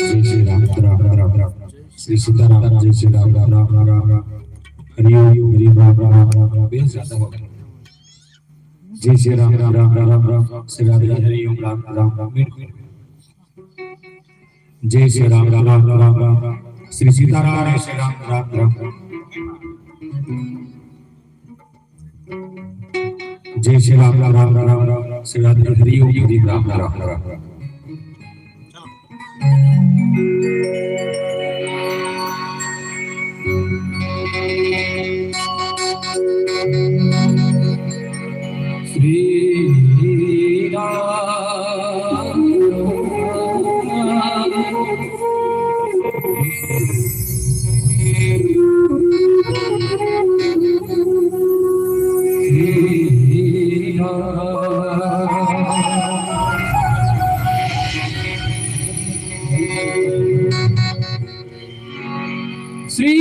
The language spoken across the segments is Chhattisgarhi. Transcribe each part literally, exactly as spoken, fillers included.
जय श्री राम, राम, राम, राम। श्री सीताराम, जय श्री राम, राम, राम, राम। हरि ओम, हरि ओम, राम, राम, राम, राम। बेस ज्यादा हो गया। जय श्री राम, राम, राम, राम, राम। श्री राधे, हरि ओम, राम, राम, राम। जय श्री राम, राम, राम, राम, राम। श्री सीताराम, जय श्री राम, राम, राम, राम। जय श्री राम, राम, राम, राम, राम। श्री राधे, हरि ओम, हरि राम, राम, राम। श्री राम। श्री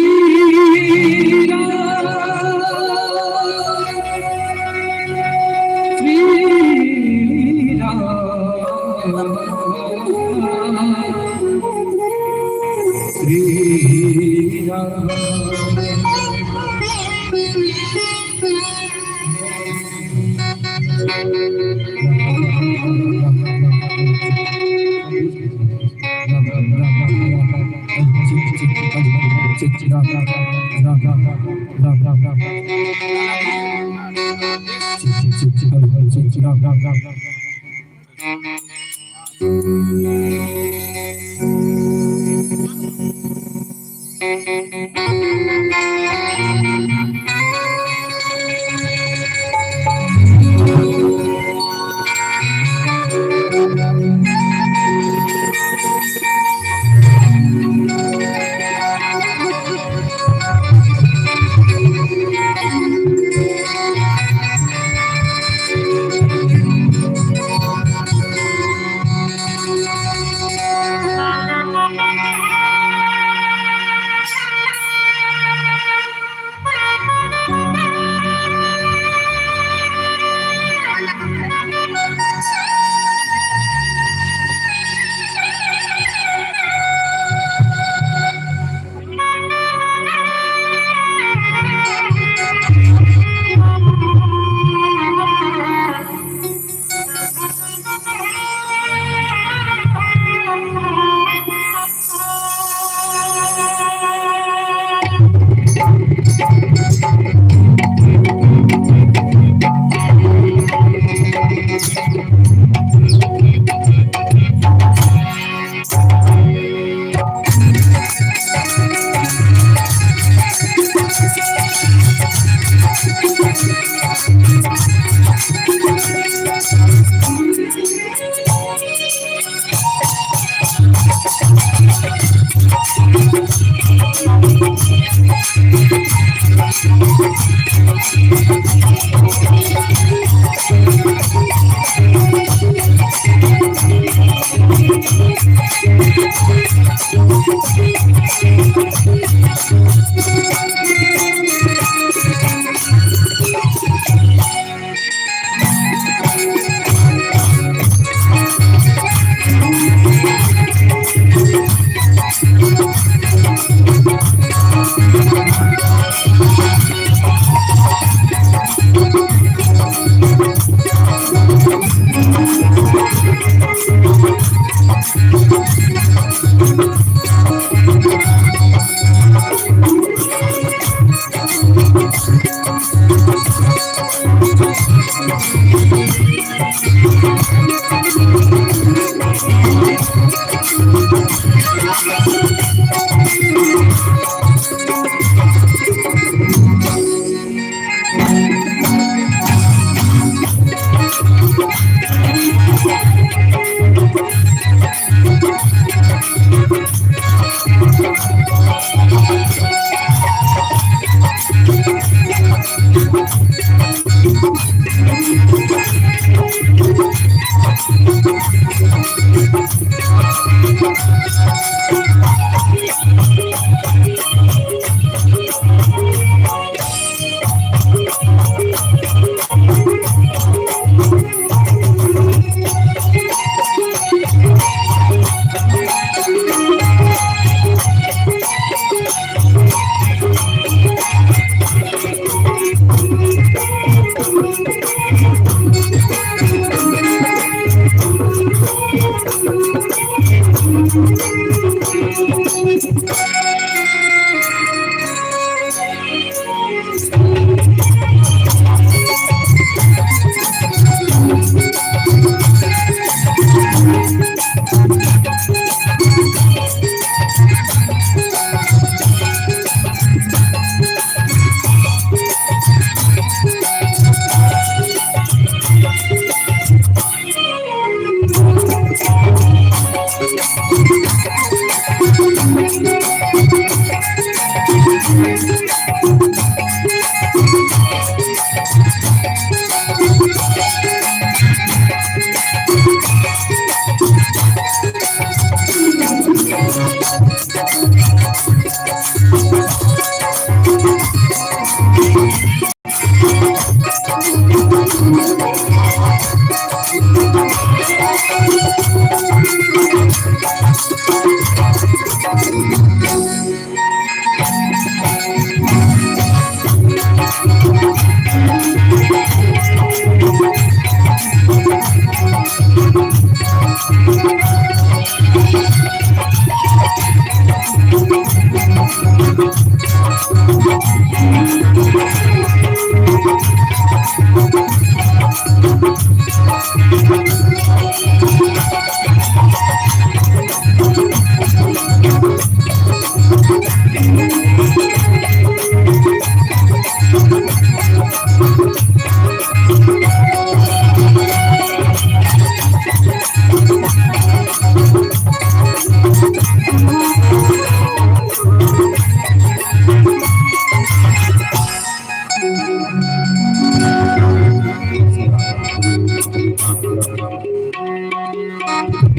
राम, श्री राम, श्री राम।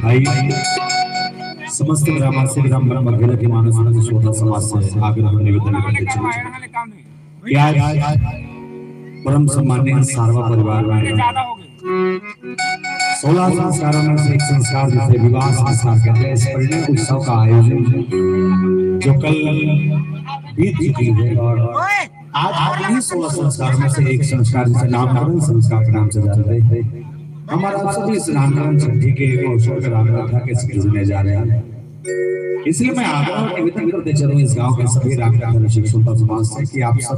भाई, समस्त ग्रामवासी, ग्राम ब्रह्म अकेला के मानस में श्रोता समाज से आग्रह निवेदन करते चले कि आज परम सम्माननीय सारवा परिवार में सोलह संस्कारों में से एक संस्कार, जिसे विवाह संस्कार कहते हैं, इस परिणय उत्सव का आयोजन जो कल बीत चुकी है और आज इन्हीं सोलह संस्कार में से एक संस्कार, जिसे नामकरण संस्कार के नाम से जानते हैं, हमारा आप सभी इस नामकरण छठी के अवसर पर रामकथा के से जुड़ने जा रहे हैं। इसलिए मैं आग्रह और निवेदन करते चलूं इस गांव के सभी रामकथा रसिक श्रोता समाज से कि आप सब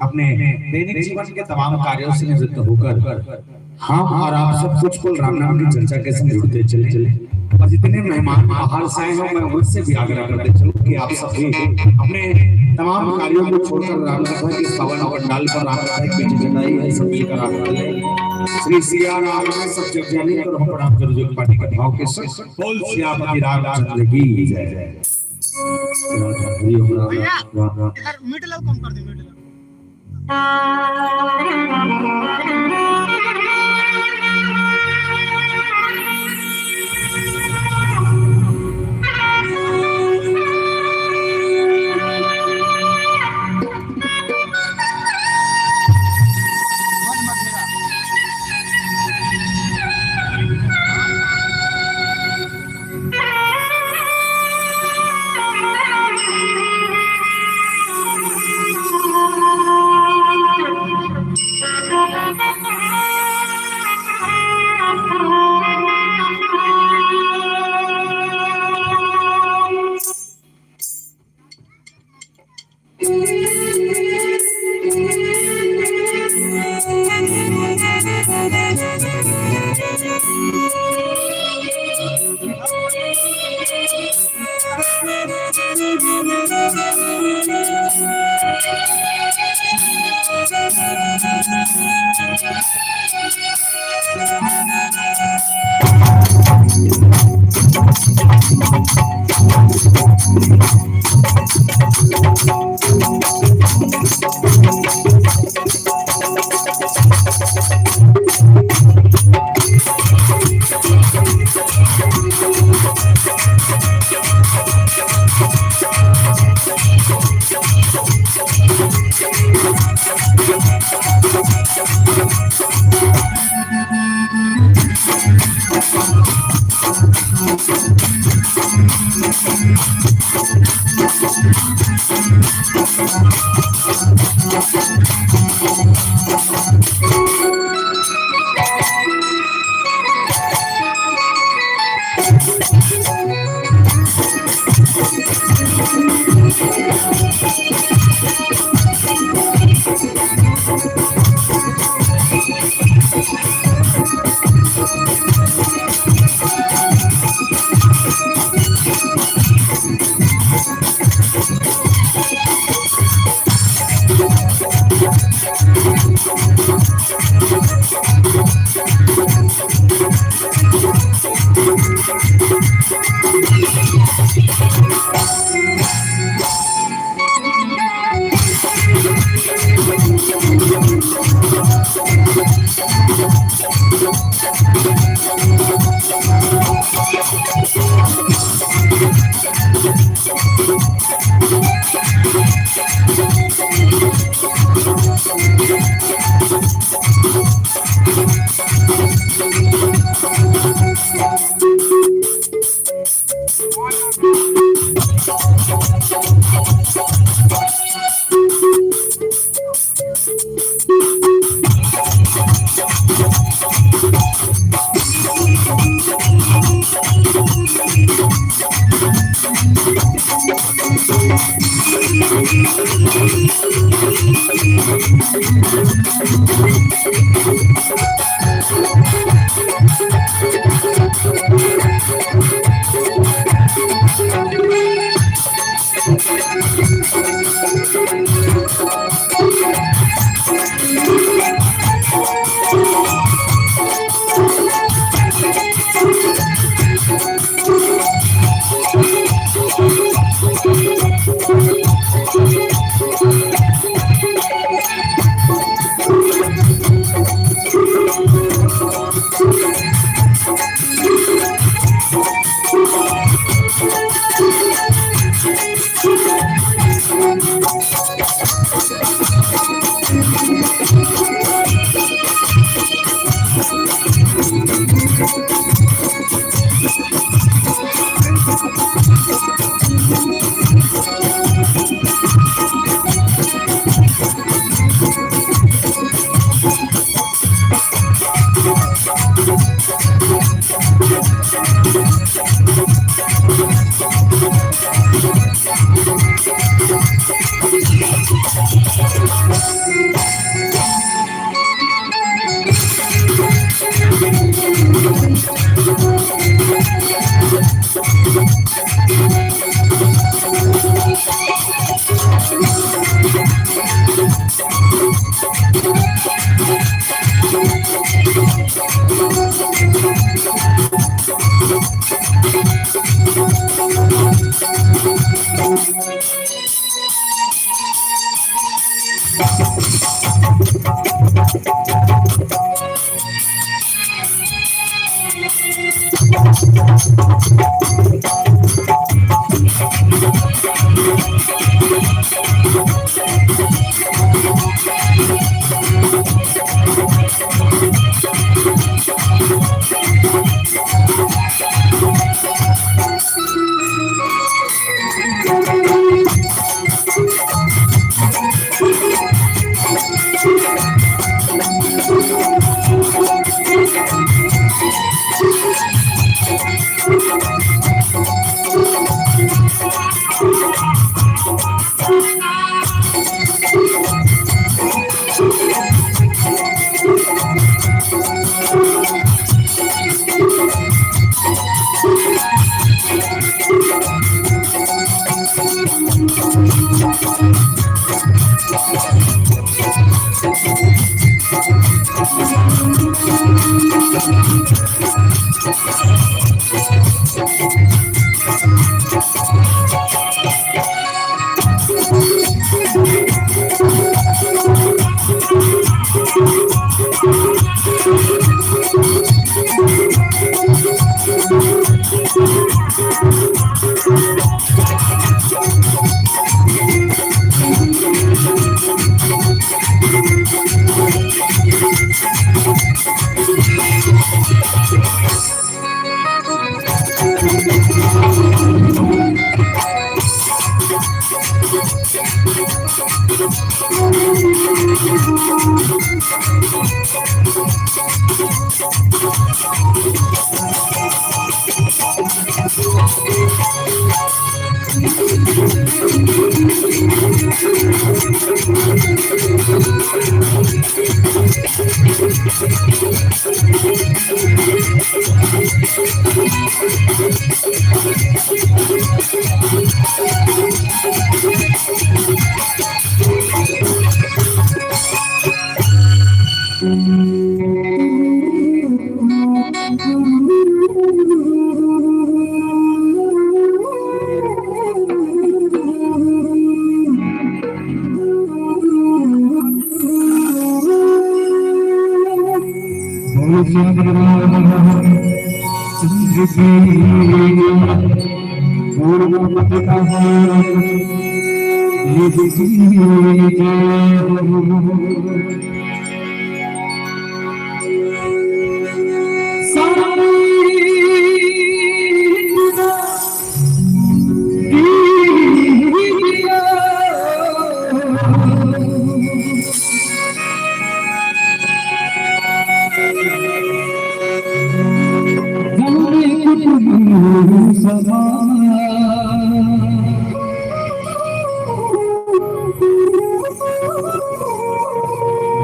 अपने दैनिक जीवन के तमाम कार्यों से निवृत्त होकर हम और आप सब कुछ पल राम नाम की चर्चा के संग जुड़ते चले, चले। और जितने मेहमान बाहर से आए हैं, मैं उनसे भी आग्रह करते चलूं कि आप सब भी अपने तमाम कार्यों को छोड़कर राम कथा के पावन पंडाल पर राम कथा के बीच जुटाई है, सब मिलकर राम कथा। श्री सिया राम ने सब जग जानी, करो प्रणाम जग जग पानी के भाव के संग। बोल सियापति रामचंद्र की जय। भैया, इधर मिड लेवल कम कर दे, मिड लेवल।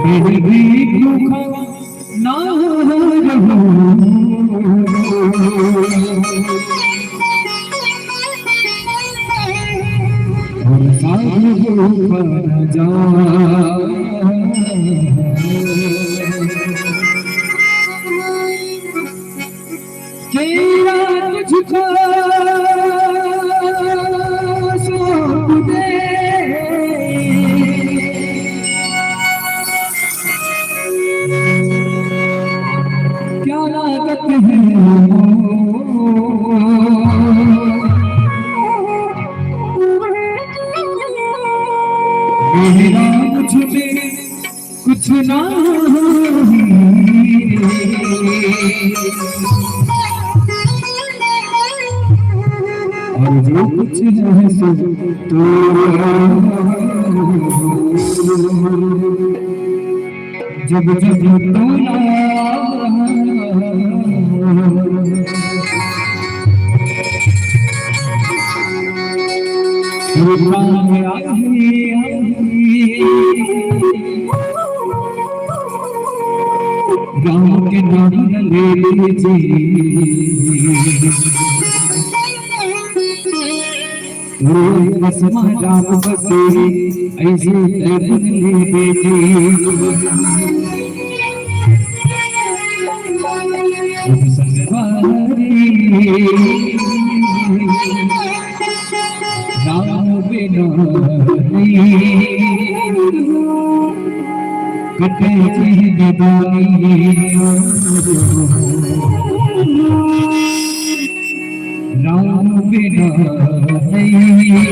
मेरी भी भूखा ना रहूं। और साधु को न जा। तेरा तुझको सौंप दे। क्या लागत है मेरा मुझ में कुछ ना। और जो कुछ है सो तो जब जब तोला राम के नाम ले लीजिए। वो कसम राम बसेरी ऐसे तैमूर ले बेटी। राम बिना नहीं। राम बिना नहीं।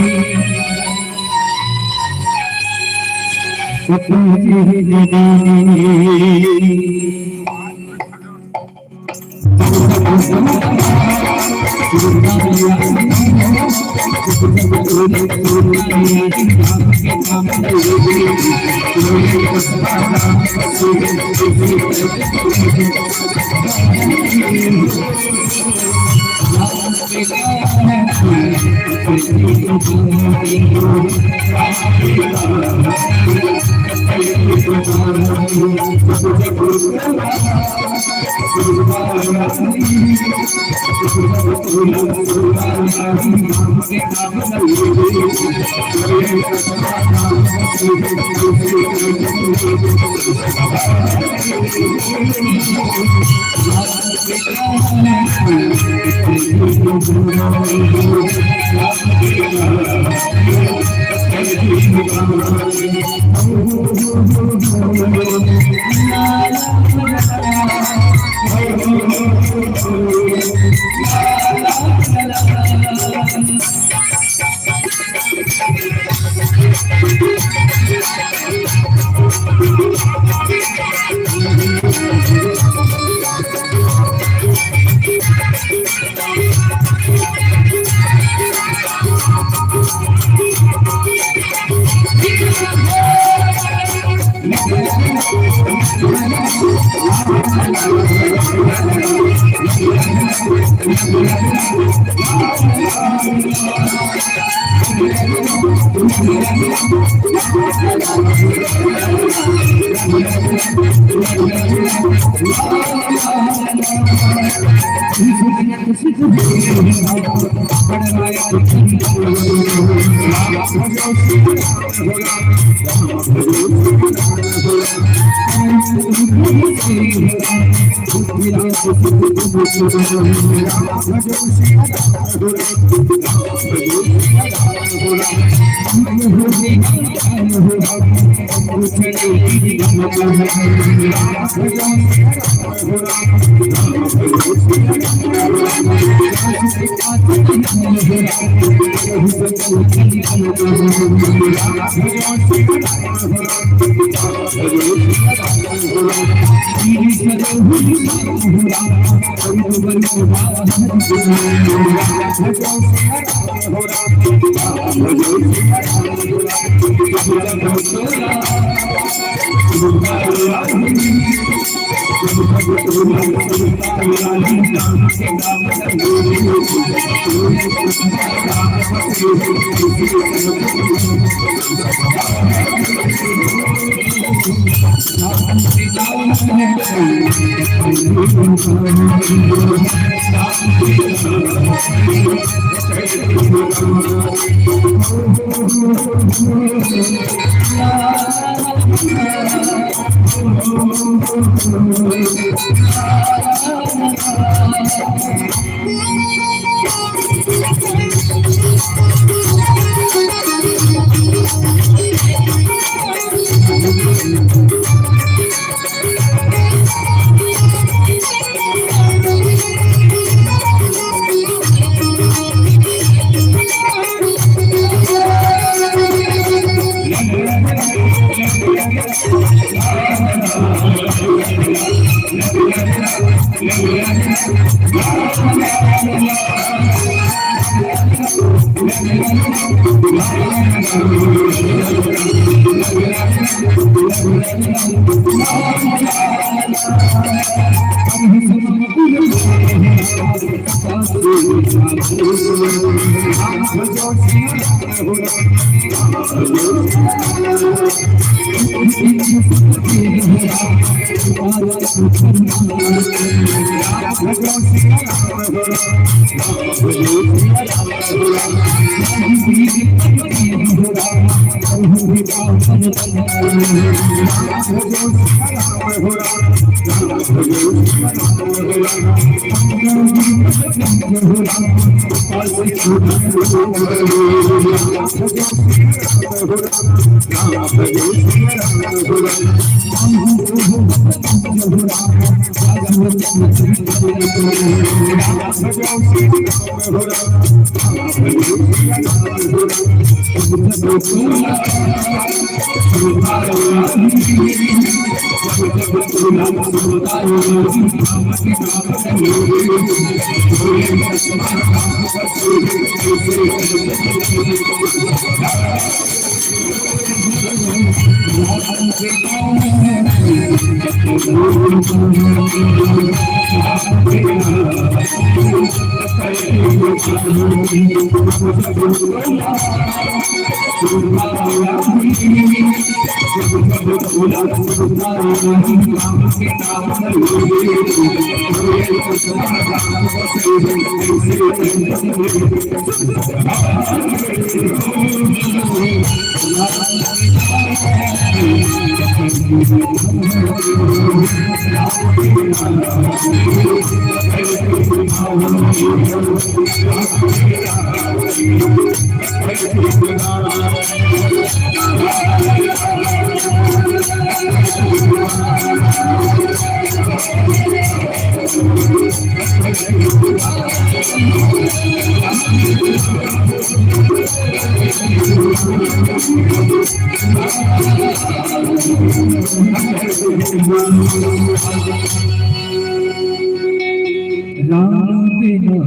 राम बिना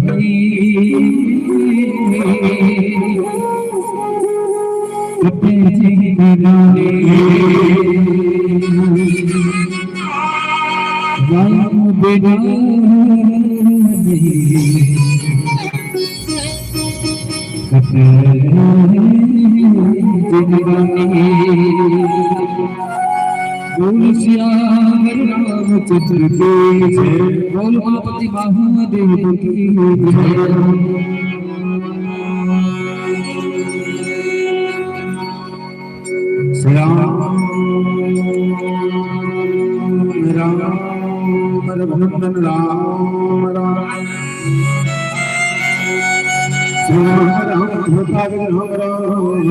नहीं, कटे जिंदगानी। राम बिना नहीं, कटे जिंदगानी। बोल सियावर रामचंद्र की जय, बोल उमापति महादेव की जय। श्री राम, राम, रघुनंदन राम, राम। श्री राम राम धोता राम राम।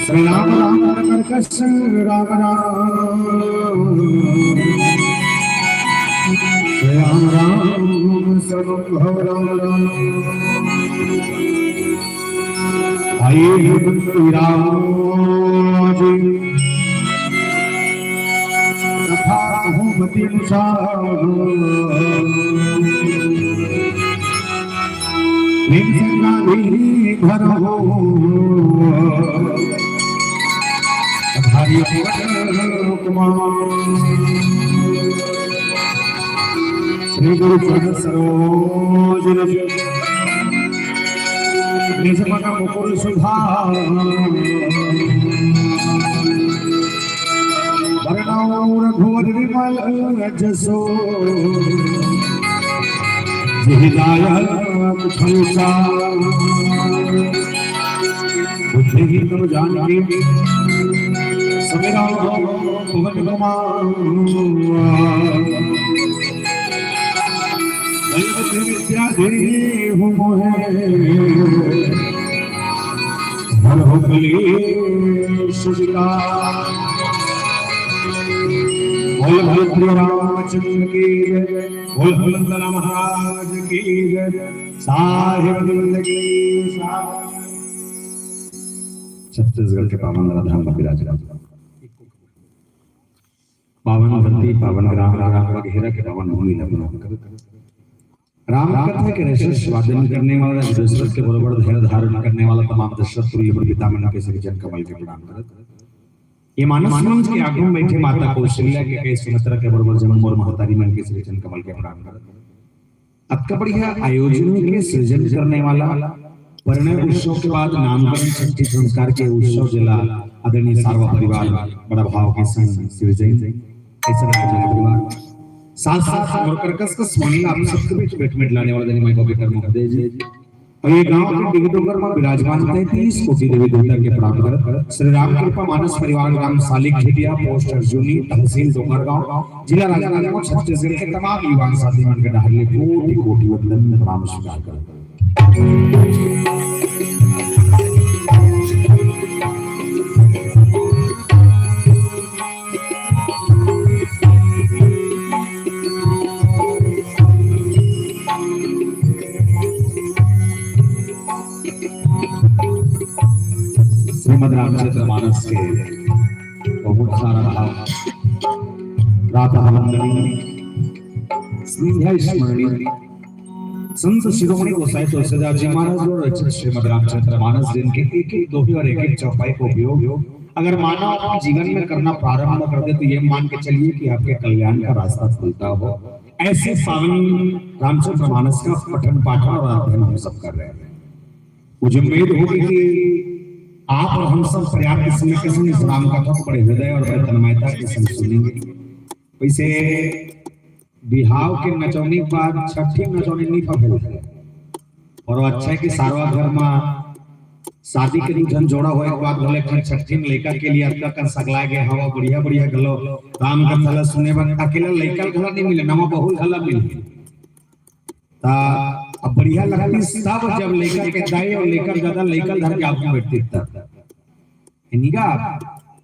श्री राम राम कर्कश राम राम। श्री राम राम सर्वभव राम राम। आइए हे कुंती राज तथा रघुपति अनुसार। प्रेम से गाली भरो धारी पवन कुमार। श्री गुरु चरण सरोज रज निज मन मुकुर सुधार। वरनौ रघुवर विमल जसो जहि लायक फल चार। बुद्धिहीन तनु जानकी समेरा पवन कुमार। दया विद्या देहु मोहे हरहु कलेश विकार। बोल भरत रामचंद्र की जय, बोल हनुमंत महाराज की जय, साहिब जिंदगी साहिब। छत्तीसगढ़ के पावन धरा धाम में विराजमान पावन धरती, पावन ग्राम, ग्राम वगैरह के पावन भूमि ला प्रणाम करत। राम कथा के रसरस वादन करने वाला, दशरथ के बरोबर धैर्य धारण करने वाला तमाम दशरथ तुल्य पर पिता मन के श्री चरण कमल के प्रणाम करत। ये मानस मंच के आगू में बैठे माता कौशल्या के कई सुमित्रा के बरोबर जन्म और महतारी मन के श्री चरण कमल के प्रणाम करत। अतका बढ़िया आयोजन के सृजन करने वाला, परिणय उत्सव के बाद नामकरण छठी संस्कार के उत्सव जेला आदरणीय सारवा परिवार बड़ा भाव के संग सृजन, ऐसा आयोजन परिवार, साथ साथ मोर कर कस कस वाणी आप सबके बीच भेंट में लाने वाला आदरणीय माई बाबेकर महोदय जी, अउ ये गांव के डिगडोंगर म विराजमान तैंतीस कोटि देवी देवता के प्रणाम करत श्री राम कृपा मानस परिवार, ग्राम सालिक झिटिया, पोस्ट अर्जुनी, तहसील डोंगरगांव, जिला राजनांदगांव, छत्तीसगढ़ के तमाम युवा साथी मन के डहार ले कोटि कोटि वंदन प्रणाम स्वीकार करत श्रीमद् रामचरित मानस के बहुत सारा भाव प्रातः वंदनीय, संध्या स्मरणीय, संत शिरोमणि गोसाई तुलसीदास जी महाराज द्वारा रचित श्रीमद् रामचरित मानस, जिनके एक एक दोहे और एक एक चौपाई का उपयोग अगर मानव अपने जीवन में करना प्रारंभ कर दे, तो ये मान के चलिए कि आपके कल्याण का रास्ता खुलता हो। ऐसे पावन रामचरित मानस का पठन पाठन और अध्ययन हम सब कर रहे हैं। मुझे उम्मीद होगी कि आप और हम सब पर्याप्त समय के संग इस राम कथा को बड़े हृदय और बड़े तन्मयता के संग सुनेंगे। वैसे बिहाव के नचौनी के बाद छठी नचौनी नहीं फफेल है। और अच्छा है कि सारवा घर में शादी के दू झन जोड़ा होए के बाद घलो एक ठन छठी में लइका के लिए अतका कन सकलाए गए हवा, बढ़िया बढ़िया घलो राम कथा ला सुने बर। अकेला लइका घलो नहीं मिले, नवा बहू घलो मिले। ता अब बढ़िया लगती तब, जब लइका के दाई और लइका के ददा लइका धर के आगू बैठती तब। इनिका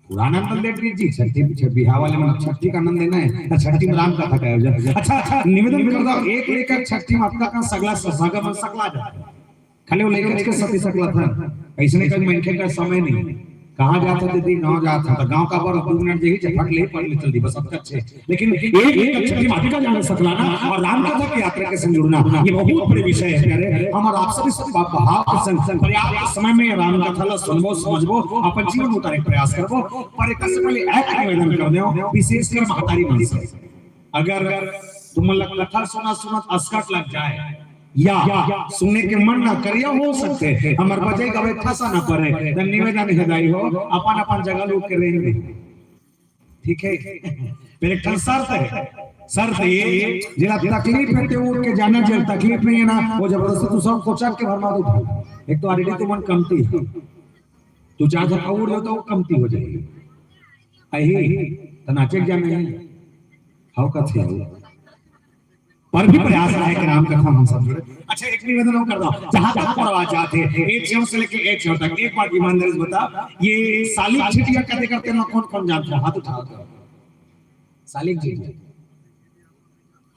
पुराना आनंद लेत रही जी, छठी, छठी बिहाव वाले मन छठी का आनंद लेना है, तो छठी में राम कथा का आयोजन। अच्छा, अच्छा, निवेदन कर दो, एक लइका छठी में अतका कन सगला सगा मन सकला जाता है। खाली वो लइका के सती सकला था, ऐसे नहीं कभी मनखे का समय नहीं। कहाँ जाता दीदी, गाँव जाता था, गाँव का बर दो मिनट यही झपट ले, पढ़ ले, चल दी, बस अब अच्छे। लेकिन एक, एक अक्षर की माटी का जाने सकलाना और राम कथा की यात्रा के संग जुड़ना, ये बहुत बड़े विषय है प्यारे। हम और आप सभी सब भाव के संग, संग पर्याप्त समय में राम कथा ला सुनबो, समझबो, अपन जीवन उतारे के प्रयास करबो। पर एक से पहले एक निवेदन कर दो, विशेषकर महतारी मन से, अगर तुम लोग कथा सुना सुनत अस्कट लग जाए या सुने के मन ना करे, हो सकते हमर बजे गवे फंसा ना पड़े, त निवेदन है दाई हो, अपन अपन जगह लोग के रहने दे। ठीक है, मेरे एक ठन शर्त है, शर्त ये, जेला तकलीफ है ते उठ के जाना, जेला तकलीफ नहीं है ना, वो जबरदस्ती तू सब कोचक के भरमा दो। एक तो already तुमन कमती है, तू चार झन और जो तो कमती हो जाएगी। अही त नाचे के जाने है, हाउ कथे हो। पर भी प्रयास रहे कि राम कथा हम सब जुड़े। अच्छा, एक निवेदन और कर दो, जहां तक मोर आवाज जात है, एक छेव से लेके एक छेव तक, एक बात ईमानदारी से बता, ये सालिक झिटिया कथे करते ना, कौन कौन जानते हो? हाथ उठाओ तो। सालिक झिटिया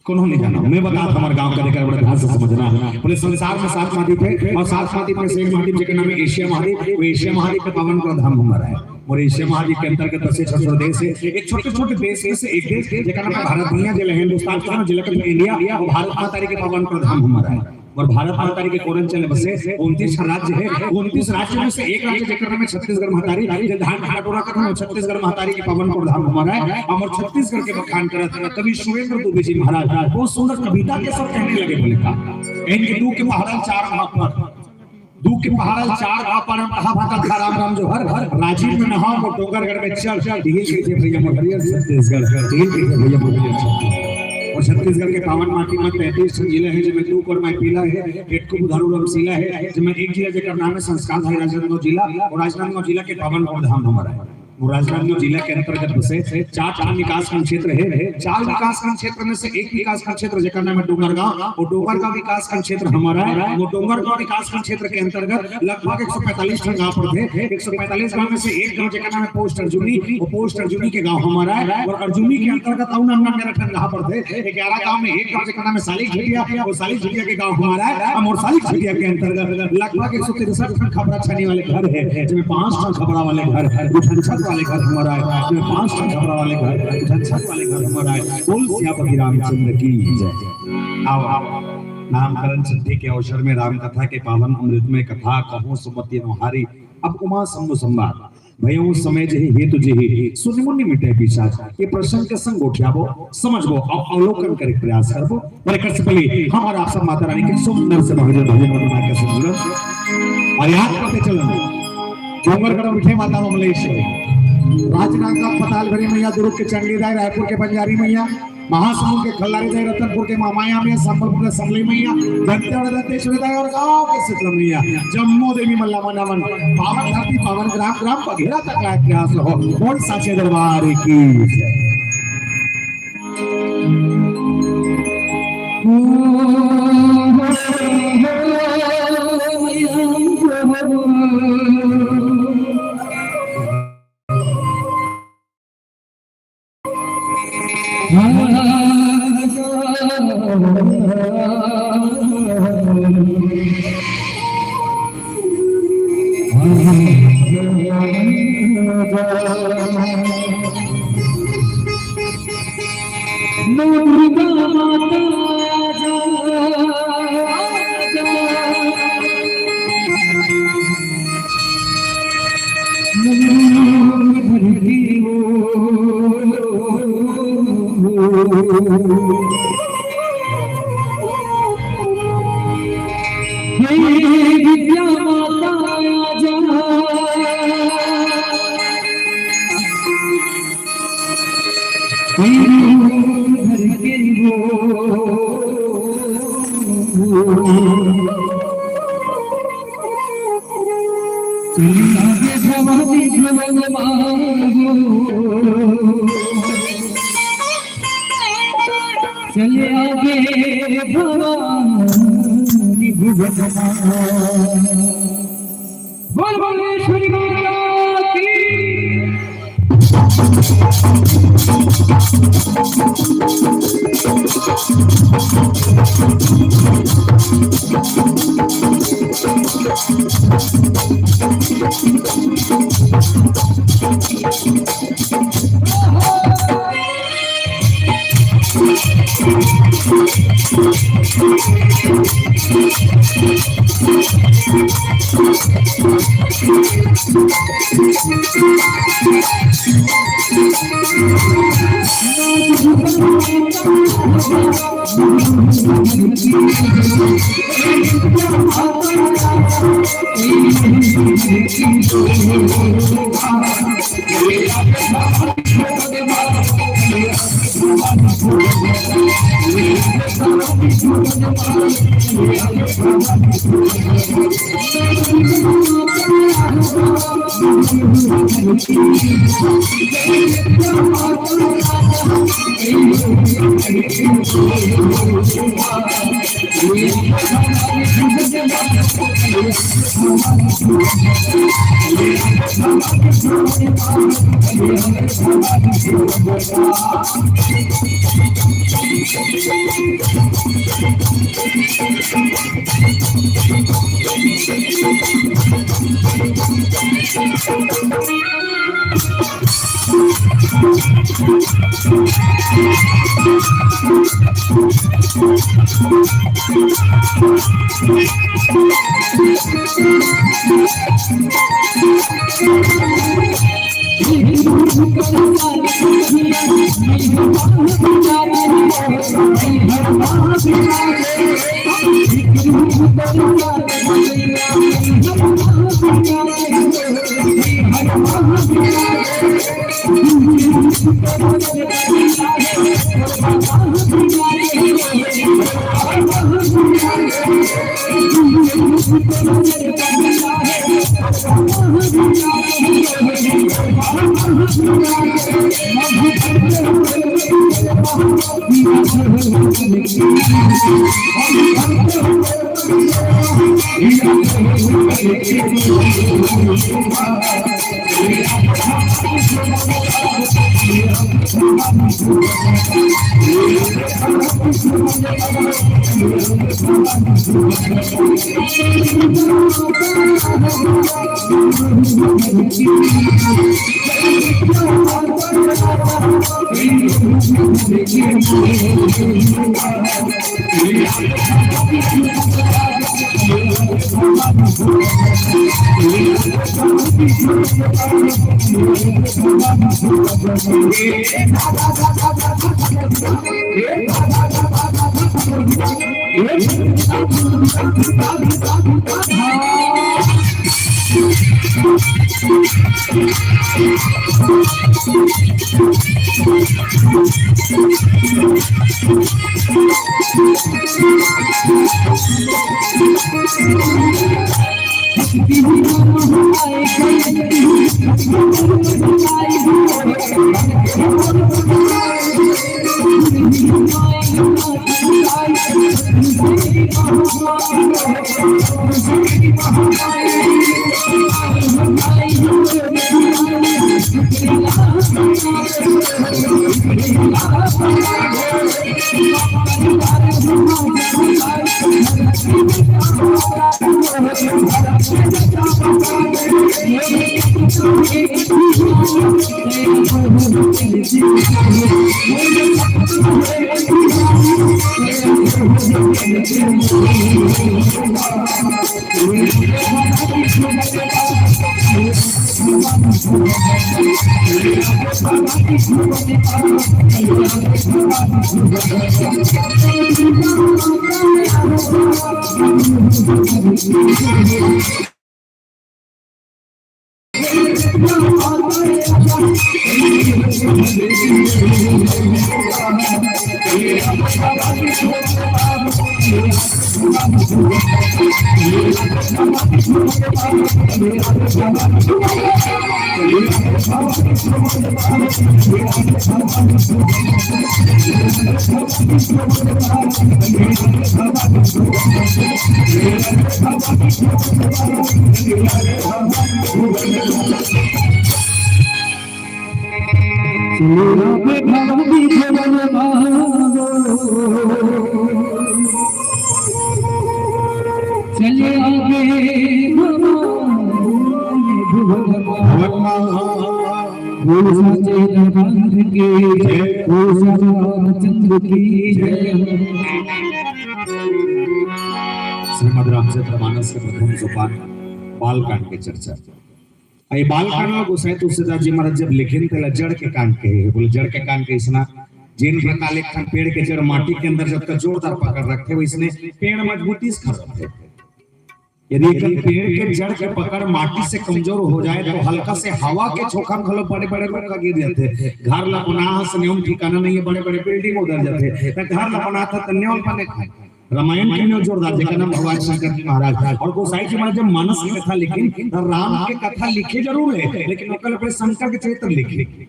कोनो नहीं जाना, मैं बता, हमारे गांव का देखकर बड़े ध्यान से समझना। पूरे संसार में सात महाद्वीप है और सात महाद्वीप में से एक महाद्वीप जेकर नाम है एशिया महाद्वीप। वो एशिया महाद्वीप के पावन को धाम हमारा है। और एशिया महाद्वीप के अंतर्गत बसे छह सौ देश है। एक छोटे छोटे देश में से एक देश जेकर नाम है भारत भैया, जिला हिंदुस्तान के जिला के इंडिया, और भारत माता के पावन को धाम हमारा है। और भारत महतारी के कोरन चले बसे उनतीस राज्य है। उनतीस राज्य में से एक राज्य जेकर नाम है छत्तीसगढ़ महतारी, जे धान के कटोरा कथन, छत्तीसगढ़ महतारी के पावन प्रधान हमारा है। हमर छत्तीसगढ़ के बखान करत कवि सुरेंद्र दुबे जी महाराज बहुत सुंदर कविता के सब कहने लगे, बोले का, इनके दू के पहाड़ल चार भापर, दू के पहाड़ल चार भापर हम कहा भाकर खा राम राम जो हर, हर राजिम में नहाओ, मोर डोंगरगढ़ में चल, यही कहिथे भैया मोर हरियर छत्तीसगढ़, यही कहिथे भैया मोर हरियर छत्तीसगढ़। और छत्तीसगढ़ के पावन माटी में तैंतीस ठन जिला है, जिसमें दू कोर माई पीला है, एक को बुधारू रमसीला है, जिसमें एक जिला जेकर नाम है संस्कारधारी राजनांदगांव जिला, और राजनांदगांव जिला के पावन प्रधान हमारा है। और राजनांदगांव जिला के अंतर्गत बसे चार ठन विकासखंड क्षेत्र है। चार विकासखंड क्षेत्र में से एक विकासखंड क्षेत्र जेकर नाम है डोंगरगांव, और डोंगरगांव विकासखंड क्षेत्र हमारा है। वो डोंगरगांव विकासखंड क्षेत्र के अंतर्गत लगभग एक सौ पैंतालीस ठन गांव पड़थे। एक सौ पैंतालीस गांव में से एक गांव जेकर नाम है पोस्ट अर्जुनी, वो पोस्ट अर्जुनी के गांव हमारा है। और अर्जुनी के अंतर्गत अउ नाम नाम मेरा ठन गांव पड़थे। ग्यारह गांव में एक गांव जेकर नाम है सालिक झिटिया, वो सालिक झिटिया के गांव हमारा है। हम और सालिक झिटिया के अंतर्गत लगभग एक सौ तिरसठ ठन खपरा छानी वाले घर है, जिसमें पांच ठन खपरा वाले घर, दो ठन छत वाले घर हमारा है, जिसमें पांच ठन खपरा वाले घर, दो ठन छत वाले घर हमारा है। बोल सियापति रामचंद्र की जय। आओ, आओ। नामकरण छठी के अवसर में राम कथा के पावन अमृतमय कथा कहूं सुमति अनुहारी। अब उमा शंभु संवाद। भयउ समय जेहि हेतु जेहि, सुनि मुनि मिटै पिशाच। ये प्रसंग के संग गोठियाबो, समझबो, अउ अवलोकन करे के प्रयास करबो। पर एकर से पहले हमर आप सब माता रानी के सुंदर से भजन, भजन वंदना के संग जुड़ब। और याद करते चलन, डोंगरगढ़ उठे माता अमलेश, राजनांदगांव पतालभैरी मैया, दुर्ग के चंडीदाई, रायपुर के बंजारी मैया, महासमुंद के खल्लारे जाय, रतनपुर के महामाया मैया, संबलपुर के समली मैया, दंतेवाड़ा दंतेश्वरी दाई अउ गांव के शीतला मैया, जम्मो देवी मन ला मन मन पावन धरती, पावन ग्राम, ग्राम बघेला तक ला इतिहास हो। बोल साचे दरबार की जय। नौ दुर्गा माता आजा, आजा। नौ दुर्गा माता आजा। हे विद्या माता आजा। हे धरती हो। चली आगे भवानी भवन मांगो। चली आगे भवानी भवन मांगो। बोल बोलेश्वरी माता की। चले आवे भवानी भुवन माँ। बोल साचे दरबार की जय, बोल साचे रामचंद्र की जय। श्रीमद् रामचरितमानस के प्रथम सोपान बालकांड के चर्चा। ये बालकांड में गोसाई तुलसीदास जी महाराज जब लिखिन, तेला जड़ के कांड कहे हे। बोले, जड़ के कांड कइसना? जेन प्रकार एक ठन पेड़ के जड़ माटी के अंदर जब तक जोरदार पकड़ रखथे, वइसने पेड़ मजबूती से खड़ा रथे। यदि एक पेड़ के जड़ के पकड़ माटी से कमजोर हो जाए, तो हल्का से हवा के झोंका में घलो बड़े-बड़े रूख ह गिर जाथे। घर ला बनाहस, नेवल ठिकाना नहीं हे, बड़े-बड़े बिल्डिंग उधर जाथे। त घर ला बनाथस त नेवल बने खाए। रामायण के नेवल जोरदार, जेकर नाम भगवान शंकर जी महाराज। अउ गोसाई जी महाराज जब मानस के कथा लिखिन, त राम के कथा लिखे जरूर हे, लेकिन ओकर ले पहले शंकर के चरित्र लिखिन।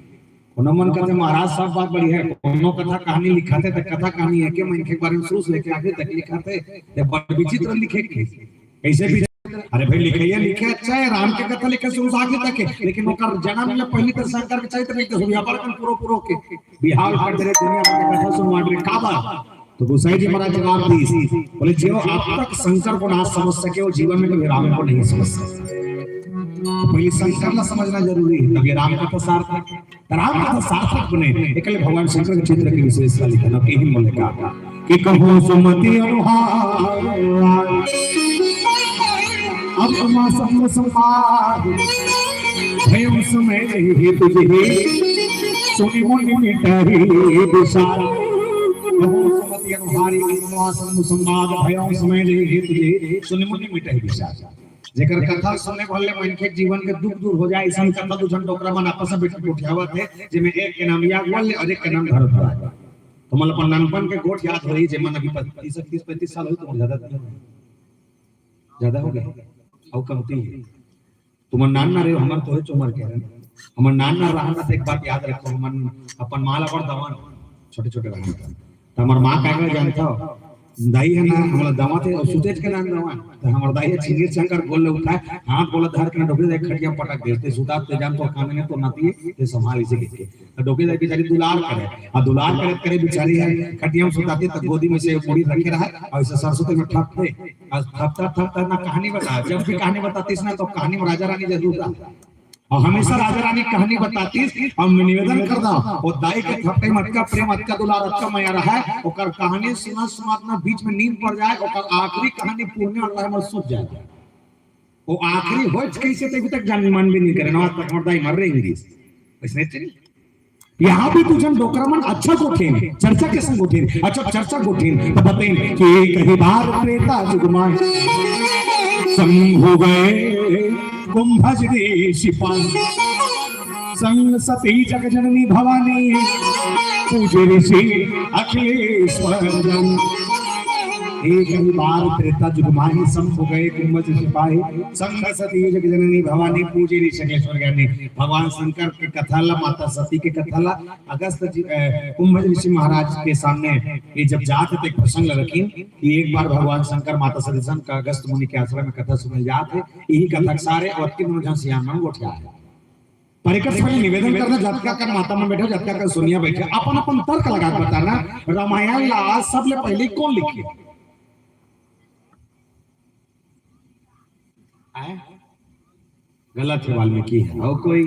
कोनो मन कथे, "महाराज, सब बात बढ़िया हे, कोनो कथा कहानी लिखाथे त कथा कहानी एके मनखे के बारे में शुरू से लेके आखिरी तक लिखाथे, ये बड़ विचित्र लिखे के।" कइसे विचित्र? अरे भाई, लिखइया लिखे अच्छा हे, राम के कथा लिखे शुरू से आखिरी तक हे, लेकिन ओकर जनम ले पहिली त शंकर के चरित्र लिखथे, सुनिया बड़कन पुरो पुरो के बिहाव कर दे रे दुनिया के कथा सुनवा दे रे, काबर? तो गोसाई जी महाराज जवाब दिस, बोले, "जो अब तक शंकर को ना समझ सके, वो जीवन में कभी राम को नहीं समझ सकता।" तो पहले शंकर ला समझना जरूरी हे, तभी राम कथा सार्थक। त राम कथा सार्थक बने, एकले भगवान शंकर के चरित्र के विशेषता लिखना। कहीं बोले का कि कहूँ सुमति अनुहार, अब माँ संग संवाद, भयउ समय नहीं हे तुझे, सुनि मुनि मिटहि विषाद। कहूँ सुमति अनुहारी, अब माँ संग संवाद, भयउ समय नहीं हे तुझे, सुनि मुनि मिटहि विषाद। जेकर कथा सुने भर ले मनखे के जीवन के दुख दूर हो जाए, अइसन कथा दू झन डोकरा मन आपस में बैठ के गोठियावत हे, जेमे एक के नाम याज्ञवल्क्य अउ एक के नाम भरद्वाज। तुमन अपन नानपन के गोठ याद होही, जेमन अभी पच्चीस, तीस, पैंतीस साल होही, तुमन ज्यादा, ज्यादा हो गे, अउ कमती हे। तुमन नान नान रहे हो, हमर तो हे उमर के हन। हमर नान नान रहन त एक बात याद रखो, हमन अपन माँ ला बड़ दवन, छोटे छोटे रहन त। त हमर माँ का कहय जानथव? दाई हे ना, हमला दवत हे अउ सुतेच के नान दवन। त हमर दाई ह छिंगीर छंकर गोड़ ले उठाय, हाथ गोड़ धर के ना डोकरी दाई खटिया पटक दे। ते सुतात ते जान तो कान में तो नाती हे, ते संभाल इसे कहिके। त डोकरी दाई बेचारी दुलार करे, अउ दुलार करे करे बेचारी ह खटिया में सुतातिस त गोदी में से मुड़ी रखे रहय अउ अइसे सरस्वती में ठप दे। अउ ठप ठप ठप ठप ना कहानी बताय, जब भी कहानी बतातिस ना तो कहानी में राजा रानी जरूर रहय। अउ हमेशा राजा रानी कहानी बतातिस, अउ मैं निवेदन करथंव, ओ दाई के थपटे में अतका प्रेम, अतका दुलार, अतका मया रहय, ओकर कहानी सुनत सुनत ना बीच में नींद पड़ जाय, ओकर आखिरी कहानी पूरने वाला रहय, मैं सुत जाय। ओ आखिरी होय कइसे, ते अभी तक जान मन भी नहीं करे, ना आज तक हमर दाई मर रहे इंग्लिश। वइसने चली। यहाँ भी दू झन डोकरा मन अच्छा गोठिन, चर्चा के संग गोठिन, अच्छा चर्चा गोठिन, तो बतेन कि एक ही बार त्रेता जुग माय शंभु गए कुंभज ऋषि पाए। संग सती जग जननी भवानी पूजे ऋषि अखिलेश्वर जन। एक ही बार त्रेता जुग माही शंभु गए कुंभज ऋषि पाए। संग सती जग जननी भवानी पूजे ऋषि अखिलेश्वर ज्ञानी। भगवान शंकर के कथा ला, माता सती के कथा ला अगस्त जी, अ, कुंभज ऋषि महाराज के सामने ये जब जात हे, तो एक प्रसंग ला रखिन कि एक बार भगवान शंकर माता सती संग का अगस्त मुनि के आश्रम में कथा सुने जात हे। यही कथा के सारे और तीन झन सियान मन गोठिया हे। पर एकर से पहले निवेदन करना, जतका कर माता मन बैठे, जतका कर सोनिया बैठे, अपन अपन तर्क लगा के बताना, रामायण ला सबले पहले कौन लिखे? आय? गलत हे, वाल्मीकि हे। और कोई?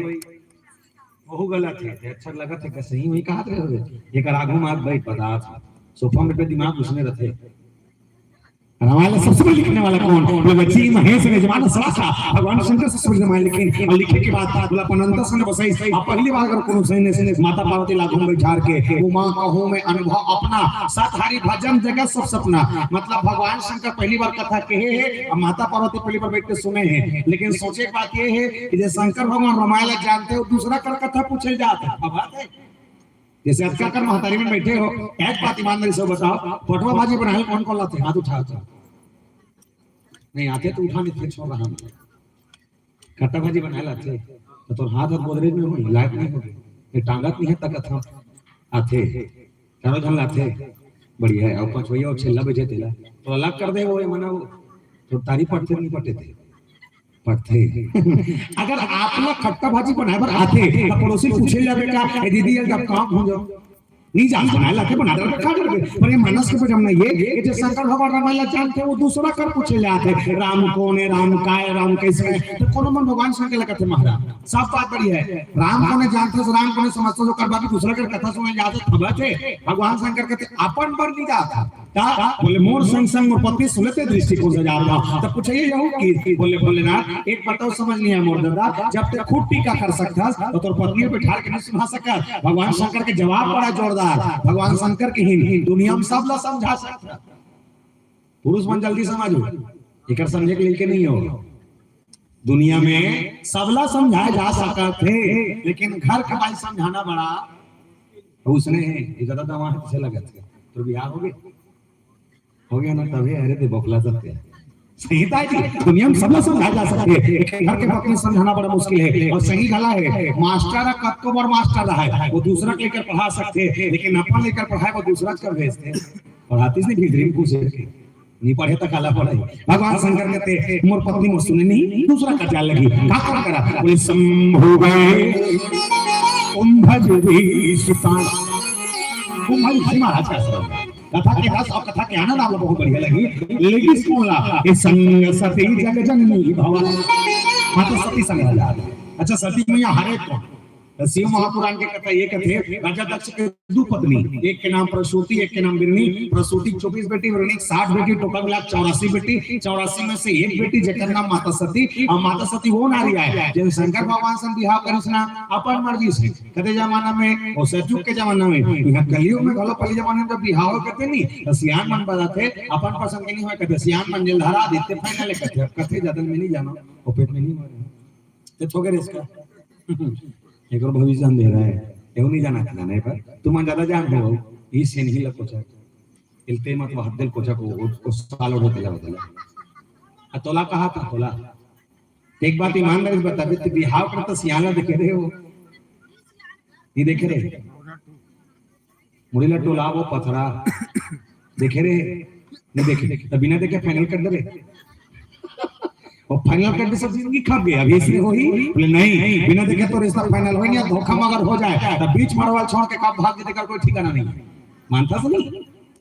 वहू गलत हे। ते अच्छा लगत हे, का सही वही कहत रहे हो? एकर आगू मात भाई बता, सोफा में पे दिमाग उसने रथे। रामायण सबसे पहले लिखने वाला कौन? बोले, "वची महेश ने जमाना सलासा।" भगवान शंकर सबसे पहले रामायण लिखे और लिखे के बाद बोला, "अपन अंतर से न बसाई।" अब पहली बार अगर कोनो सही ने माता पार्वती लागू में बैठार के, "उमा कहूँ मैं अनुभव अपना, सत हरि भजन जगत सब सपना।" मतलब भगवान शंकर पहली बार कथा कहे हे और माता पार्वती पहली बार बैठ के सुने हे। लेकिन सोचे के बात ये हे कि जे शंकर भगवान रामायण ला जानते हो, दूसरा कर कथा पूछे जात हे। अब बात हे, जैसे अतका कर महतारी मन बैठे हो, एक बात ईमानदारी से बताओ, पटवा भाजी बनाए कौन कौन लाथे? हाथ उठा, उठा। नहीं आथे तो उठा नहीं, फिर छोड़ रहा हूँ। खट्टा भाजी बनाए लाथे, तो तोर हाथ और गोदरेज में होई, लायक नहीं होगे। ये टांगत नहीं हे, तकत हम आथे, चारों झन लाथे, बढ़िया हे। और पाँच भैया और छेल्ला बजे तेला तो अलग कर दे, वो ये मना वो तो तारी पटथे नहीं पटे थे, पटथे। अगर आप लोग खट्टा भाजी बनाए बर आथे, तो पड़ोसी पूछे जाबे का, "ए दीदी, ये जब काम हो जाओ।" नहीं जान बनाए लाथे, बना दे, खा लेबे। पर ये मानस के जब नहीं, ये, ये जे शंकर भगवान रामायण ला जानते, वो दूसरा कर पूछे जाते, "राम कौन है, राम का है, राम कैसे है?" तो कोनो मन भगवान शंकर ला कथे महाराज, सब बात बढ़िया हे। राम कौन हे जानते हो, राम कौन हे समझते हो, ओकर बाद दूसरा कर कथा सुने जाते, थबत हे। भगवान शंकर कथे, "अपन बर नहीं जाता।" का? बोले, "मोर संग संग मोर पत्नी सुनते दृष्टिकोण से जाता।" तब पूछे ये यहू कि, बोले, "भोलेनाथ, एक बात और समझ नहीं आय मोर दादा, जब ते खुद टीका कर सकता, तो तोर पत्नी बैठार के नहीं सुना सकता।" भगवान शंकर के जवाब बड़ा जोरदार। भगवान शंकर के ही नहीं, दुनिया में सब ला समझा सकता। पुरुष मन जल्दी समझो, एकर समझे के लेके नहीं हो। दुनिया में सबला समझाए जा सकत हे, लेकिन घर के बाई समझाना बड़ा उसने हे। ये ज्यादा दवा हे, तुझे लगत हे। तो बिहार हो गए, हो गया ना? तभी अरे ते बखला सकते हैं। सही ताय जी, दुनिया में सबला समझाए जा सकते हैं, लेकिन घर के पत्नी समझाना बड़ा मुश्किल है। और सही गला है, मास्टर है, कतको बड़ मास्टर रहा है, वो दूसरा के लेकर पढ़ा सकते हैं, लेकिन अपन लेकर पढ़ाए वो दूसरा कर भेजते हैं। पढ़ातीस नहीं, भीतरी में घुसे के। नहीं पढ़े तो काला पढ़े। भगवान शंकर कहते, "मोर पत्नी मोर सुने नहीं, दूसरा का जान लगी।" का काम करा? बोले, "शंभु गए कुंभज ऋषि पाए।" कुंभज ऋषि महाराज का आश्रम। कथा के रस और कथा के आनंद आप लोग बहुत बढ़िया लगी। लेडीज कौन ला? "ए संग सती जग जननी भवा।" माता सती संग ला। अच्छा, सती मैया हरे कौन? त शिव महापुराण के कथा ये कथे, राजा दक्ष के दू पत्नी, एक के नाम प्रसूति, एक के नाम बिरनी। प्रसूति चौबीस बेटी, बिरनी साठ बेटी, टोटल मिला चौरासी बेटी। चौरासी में से एक बेटी जेकर नाम माता सती, और माता सती वो नारी आय जेन शंकर भगवान से बिहाव करिस ना अपन मर्जी से। कते जमाना में, वो सतयुग के जमाना में, यहाँ कलयुग में घलो पहले जमाना में जब बिहाव करते नहीं, तो सियान मन बताते, अपन पसंद के नहीं होय, कते सियान मन जेल धरा देते, फाइनल कथे, कथे ज्यादा में नहीं जानो, वो पेट में नहीं मारे। ते थोके रे इसका। एक और भविष्य अंधेरा है, ये नहीं जाना था, नहीं पर तुम ज्यादा जान हो, इस से नहीं लगो चाहे। इलते मत वह दिल को चाको, वो, वो साल उठे तेला बदला। आ तोला कहा था, तोला? एक बात ईमानदारी से बता दे, तू बिहाव करता सियाना देखे रहे हो? नहीं देखे रहे? मुड़ी ला टोला वो पथरा देखे रहे? नहीं देखे। तो बिना देखे फाइनल कर दे रहे। और फाइनल कर दे, सब जिंदगी खप गई। अभी इसलिए हो ही बोले, "नहीं, बिना देखे तो रिश्ता फाइनल हो ही नहीं, धोखा मगर हो जाए।" तब बीच मड़वा छोड़ के कब भाग के देकर कोई ठिकाना नहीं है। मानता तो नहीं।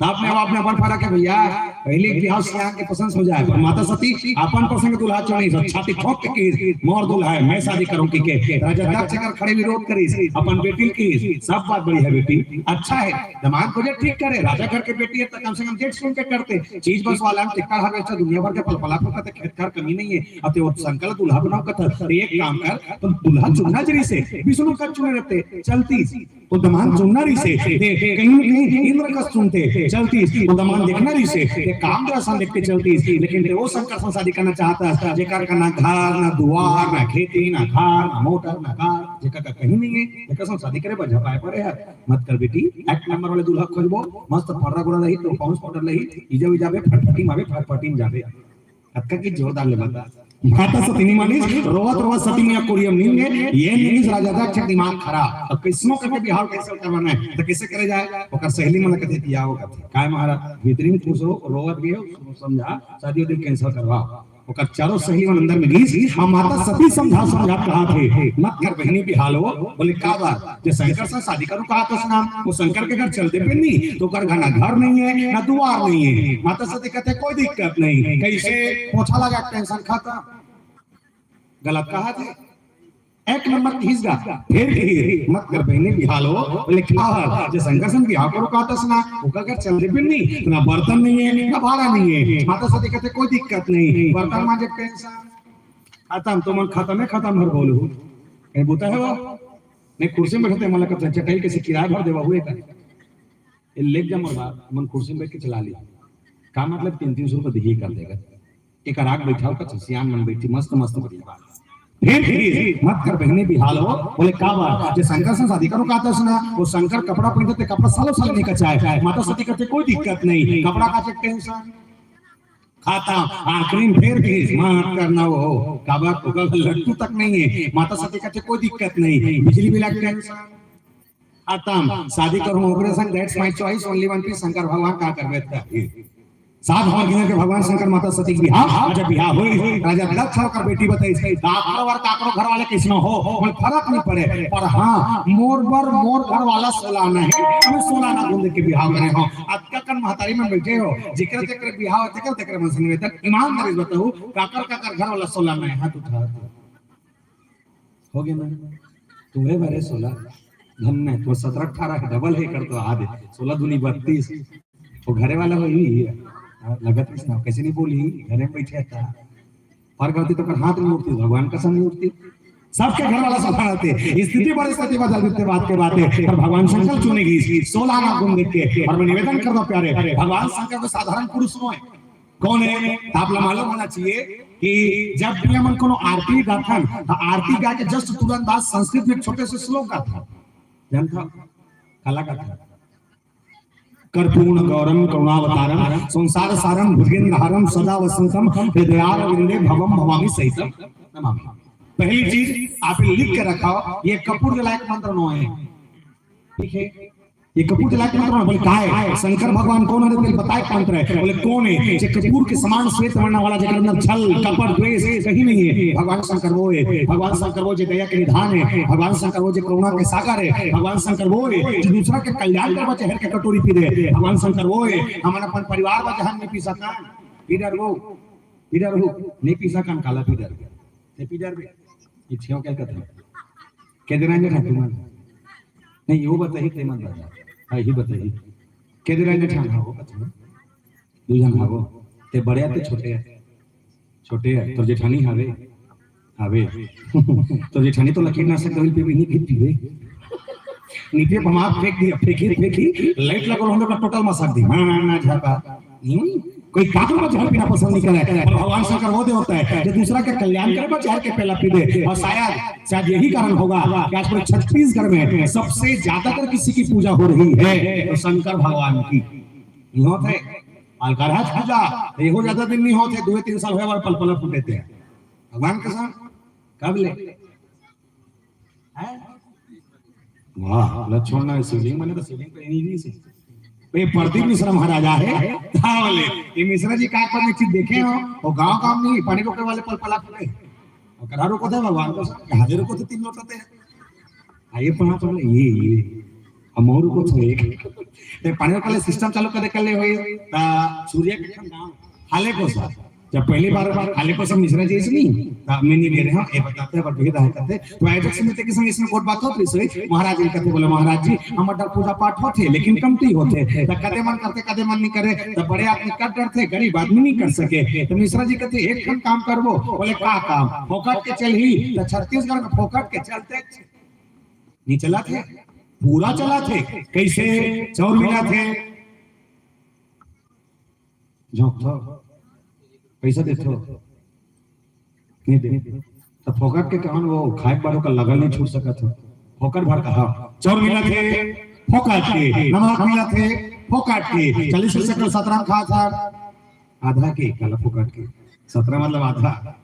तब में अब आपने अपन फर्क है भैया। पहले के बिहाव सियान के पसंद हो जाए, पर माता सती अपन पसंद के दूल्हा चुनिस, छाती ठोक के कहिस, "मोर दूल्हा है, मैं शादी करूं" कहिके। राजा दक्ष कर खड़े विरोध करिस, अपन बेटी ल कहिस, "सब बात बढ़िया है बेटी, अच्छा है, दामाद को जे ठीक करे, राजा घर के बेटी है तो कम से कम देख सुन के करते, चीज बस वाला में टिक्का हर अच्छा दुनिया भर के पलपला फूकत है, खेत खार कमी नहीं है, अब ते वो शंकर दूल्हा बनाओ कथा, तो एक काम कर, तुम दूल्हा चुनना जरी से, विष्णु का चुने रहते, चलती।" तो दामाद चुनना रहिसे, ते कहीं न कहीं इंद्र कस चुनते चलतीस, तो दामाद देखना रहिसे, ते काम दर्शन देख के चलतीस, लेकिन ते वो शंकर से शादी करना चाहता, जेकर का ना घर, ना दुआर, ना खेती, ना घर, ना मोटर, ना कार, जेकर का कहीं नहीं है, जेकर से शादी करे बर झपाए पड़े है। मत कर बेटी, एक नंबर वाले दूल्हा खोजबो, मस्त फर्रा गुड़ा रही, तो पाउंस पाउडर रही, इजा उजा बे फटफटी मावे, फटफटी में जाबे। अतका के जोरदार ले बता। माता सती नहीं मानिस, रोवत रोवत सती मैया कोरियम नींद गे, ये नींद राजा दक्ष के दिमाग खराब। अब किसनो करके बिहाव कैसे करवाना है, तो कैसे करे जाए? ओकर सहेली मन कथे कि आओ कथे, "काय महाराज, भीतरी में खुश हो, रोवत गए हो, समझा, शादी उदी cancel करवाओ।" ओकर चारों सहेली मन अंदर में गीस, हम माता सती समझा समझा कहा थे, "मत कर बहिनी बिहाव हो।" बोले, "का बात?" जे शंकर से शादी करूं कहा तो सुना, वो शंकर के घर चल देबे नहीं, तो ओकर घर ना घर नहीं है, ना दुआर नहीं है। माता सती कहते, "कोई दिक्कत नहीं।" कैसे? पोछा लगा के tension खत्म। गलत कहा थे, एक नंबर घिस गा, फिर घिस, "मत कर बहिनी बिहाव हो।" बोले, "का बात?" जे शंकर से बिहाव करूं कहा तो सुना, ओकर घर चल देबे नहीं, तो ना बर्तन नहीं है, ना भाड़ा नहीं है। माता सती कहते, "कोई दिक्कत नहीं।" बर्तन मांजे tension खत्म, तुमन खत्म है, खत्म भर बोलू। कहीं बुता है वो? नहीं, कुर्सी में बैठते, मला कब चटाई कैसे किराया भर देवा हुए का? ये लेके जा मोर बात, मन कुर्सी में बैठ के चला ली। का मतलब, तीन तीन सौ रुपये दिही कर देगा। एक राग बैठा का सियान मन बैठी, मस्त मस्त बढ़िया बात। फिर भी मत कर बहिनी बिहाव हो, बोले, "का बात?" जे शंकर से शादी करूं कहा तो सुना, वो शंकर कपड़ा पहनते, कपड़ा सालों साल नहीं कचाए। माता सती कहते, "कोई दिक्कत नहीं।" कपड़ा का tension खत्म। आखिरी में फिर भी मत करना हो, का बात? ओकर लट्टू तक नहीं है। माता सती कहते, "कोई दिक्कत नहीं।" बिजली बिल का tension खत्म। शादी करूं ओकरे संग, that's my choice, only one piece, Shankar भगवान का करबे त। सात भगवान के भगवान शंकर माता सती के बिहाव, और जब बिहाव होई, राजा दक्ष ओकर बेटी बताई, "काकरो और काकरो घर वाले किसनो हो, कोई फर्क नहीं पड़े, पर हाँ, मोर बर मोर घर वाला सोला नहीं, मैं सोला ना गुंद के बिहाव करे हो।" अतका कन महतारी मन बैठे हो, जेकर जेकर बिहाव, तेकर तेकर मन से निवेदन, ईमानदारी से बताओ, काकर काकर घर वाला सोला नहीं, हाथ उठा दो। हो गया ना? तुम्हरे भरे सोला, धन नहीं, तो सत्रह अठारह है, double है कर तो आधे, सोला दूनी बत्तीस। वो घरे वाला वही है। हाँ, लगत नहीं सुना, कैसे नहीं बोली, घरे में बैठे था। पर गलती तो कर हाथ में उठती, भगवान कसम नहीं उठती। सबके घर वाला सफा रहते, स्थिति बड़ी स्थिति बदल देते, बात के बात है। पर भगवान शंकर चुने गई, सोला ना गुण देख के। और मैं निवेदन करता प्यारे, भगवान शंकर को साधारण पुरुष नो है। कौन है? तो आप ला मालूम होना चाहिए कि जब भी हमन कोनो आरती गाथन, तो आरती गा के just तुरंत बाद संस्कृत में एक छोटे से श्लोक गाथन। जानता? काला गाथन। कर्पूर गौरम करुणावतारम संसार सारम भुजगेंद्रहारम सदा वसंतम हृदयारविंदे भवम भवामी सहितम नमामि। पहली चीज आप लिख के रखा, ये कपूर जलाए के मंत्र नो है, ठीक है? ये कपूर जलाए के मंत्र नो। बोले, "काय? शंकर भगवान कौन है?" तेल बताए के मंत्र है। बोले, "कौन है?" जे कपूर के समान श्वेत वर्ण वाला, जेकर अंदर छल, कपट, द्वेष कहीं नहीं है, भगवान शंकर वो है। भगवान शंकर वो जे दया के निधान है, भगवान शंकर वो जे करुणा के सागर है, भगवान शंकर वो है जे दूसरा के कल्याण करवा जहर के कटोरी पी दे। भगवान शंकर वो है, हमन अपन परिवार बर जहर नहीं पी सकन, पी डरबो, पी डरबो, नहीं पी सकन, काला पी डरबे, नहीं पी डरबे। ये छेव क्या कहते हैं? के दिन आएंगे ठाकुर मान? नहीं, वो बताइए, ते मत बता। हाँ, ये बताइए। के दिन आएंगे ठान? हाँ, वो बताइए। दू झन हावो, ते बड़े आते छोटे आते। छोटे है, तोर जेठानी हावे, हावे। तोर जेठानी तो कीटनाशक दवाई पीबे, नहीं पीबे। नहीं पीबे, हम आप फेंक दिया, फेंकी, फेंकी, लाइट लगल, हम लोग का टोटल मसक दी। हाँ, ना, ना, झापा। नहीं, कोई काकरो का जहर पीना पसंद नहीं करे, पर भगवान शंकर वो दे होता है, जो दूसरा के कल्याण करे, बस जहर के प्याला पी दे। और शायद, शायद यही कारण होगा कि आज पूरे छत्तीसगढ़ में सबसे ज्यादातर किसी की पूजा हो रही है, तो शंकर भगवान की। नहीं होता है। अलकरहा पूजा, तो एहो ज्यादा दिन नहीं होते, दो तीन साल होए वाला पलपला फूटे थे। भगवान कसम, कब ले? हैं? वाह, ला छोड़ना है शिवलिंग, मैंने तो शिवलिंग पे नहीं दी से। ये प्रदीप मिश्रा महाराज आहे, हाँ बोले, ये मिश्रा जी का पर में चीज देखे हो, वो गांव गांव में पानी रोके वाले पलपला फूटे। और करा रोको थे भगवान को, हाजिर को थे तीन लोग थे। आइए पढ़ा पढ़ ले, ये, ये। अब मोर को तो एक, ते पानी वाले सिस्टम चालू करे कर ले होई, ता सूर्य के ठंडा, हाले को सा। जब पहली बार हाले को सब मिश्रा जी से नहीं, ता मैं नहीं दे रहे हूँ, ये बताते हैं, पर भेद है कहते। तो ऐसे में ते के संग इसमें कोट बात होत रही सोई, महाराज जी कहते बोले, "महाराज जी, हमर डर पूजा पाठ होत हे, लेकिन कमती होत हे। ता कदे मन करते, कदे मन नहीं करे, ता बड़े आदमी कर डरथे, गरीब आदमी नहीं कर सके।" तो मिश्रा जी कहते, "एक ठन काम करबो।" बोले, "का काम?" "फोकट के चलही।" तो छत्तीसगढ़ में फोकट के चलथे, नहीं चला थे, पूरा चला थे। कैसे? चाउर मिला थे, झोंक थो, पैसा दे थो, नहीं दे, तो फोकट के कहन वो खाए बारो का लगल नहीं छूट सका था। फोकट भर कहा, चाउर मिला थे, फोकट के, नमक मिला थे, फोकट के, चालीस के शक्कर सत्रह में खा था, आधा के, काला फोकट के, सत्रह मतलब आधा।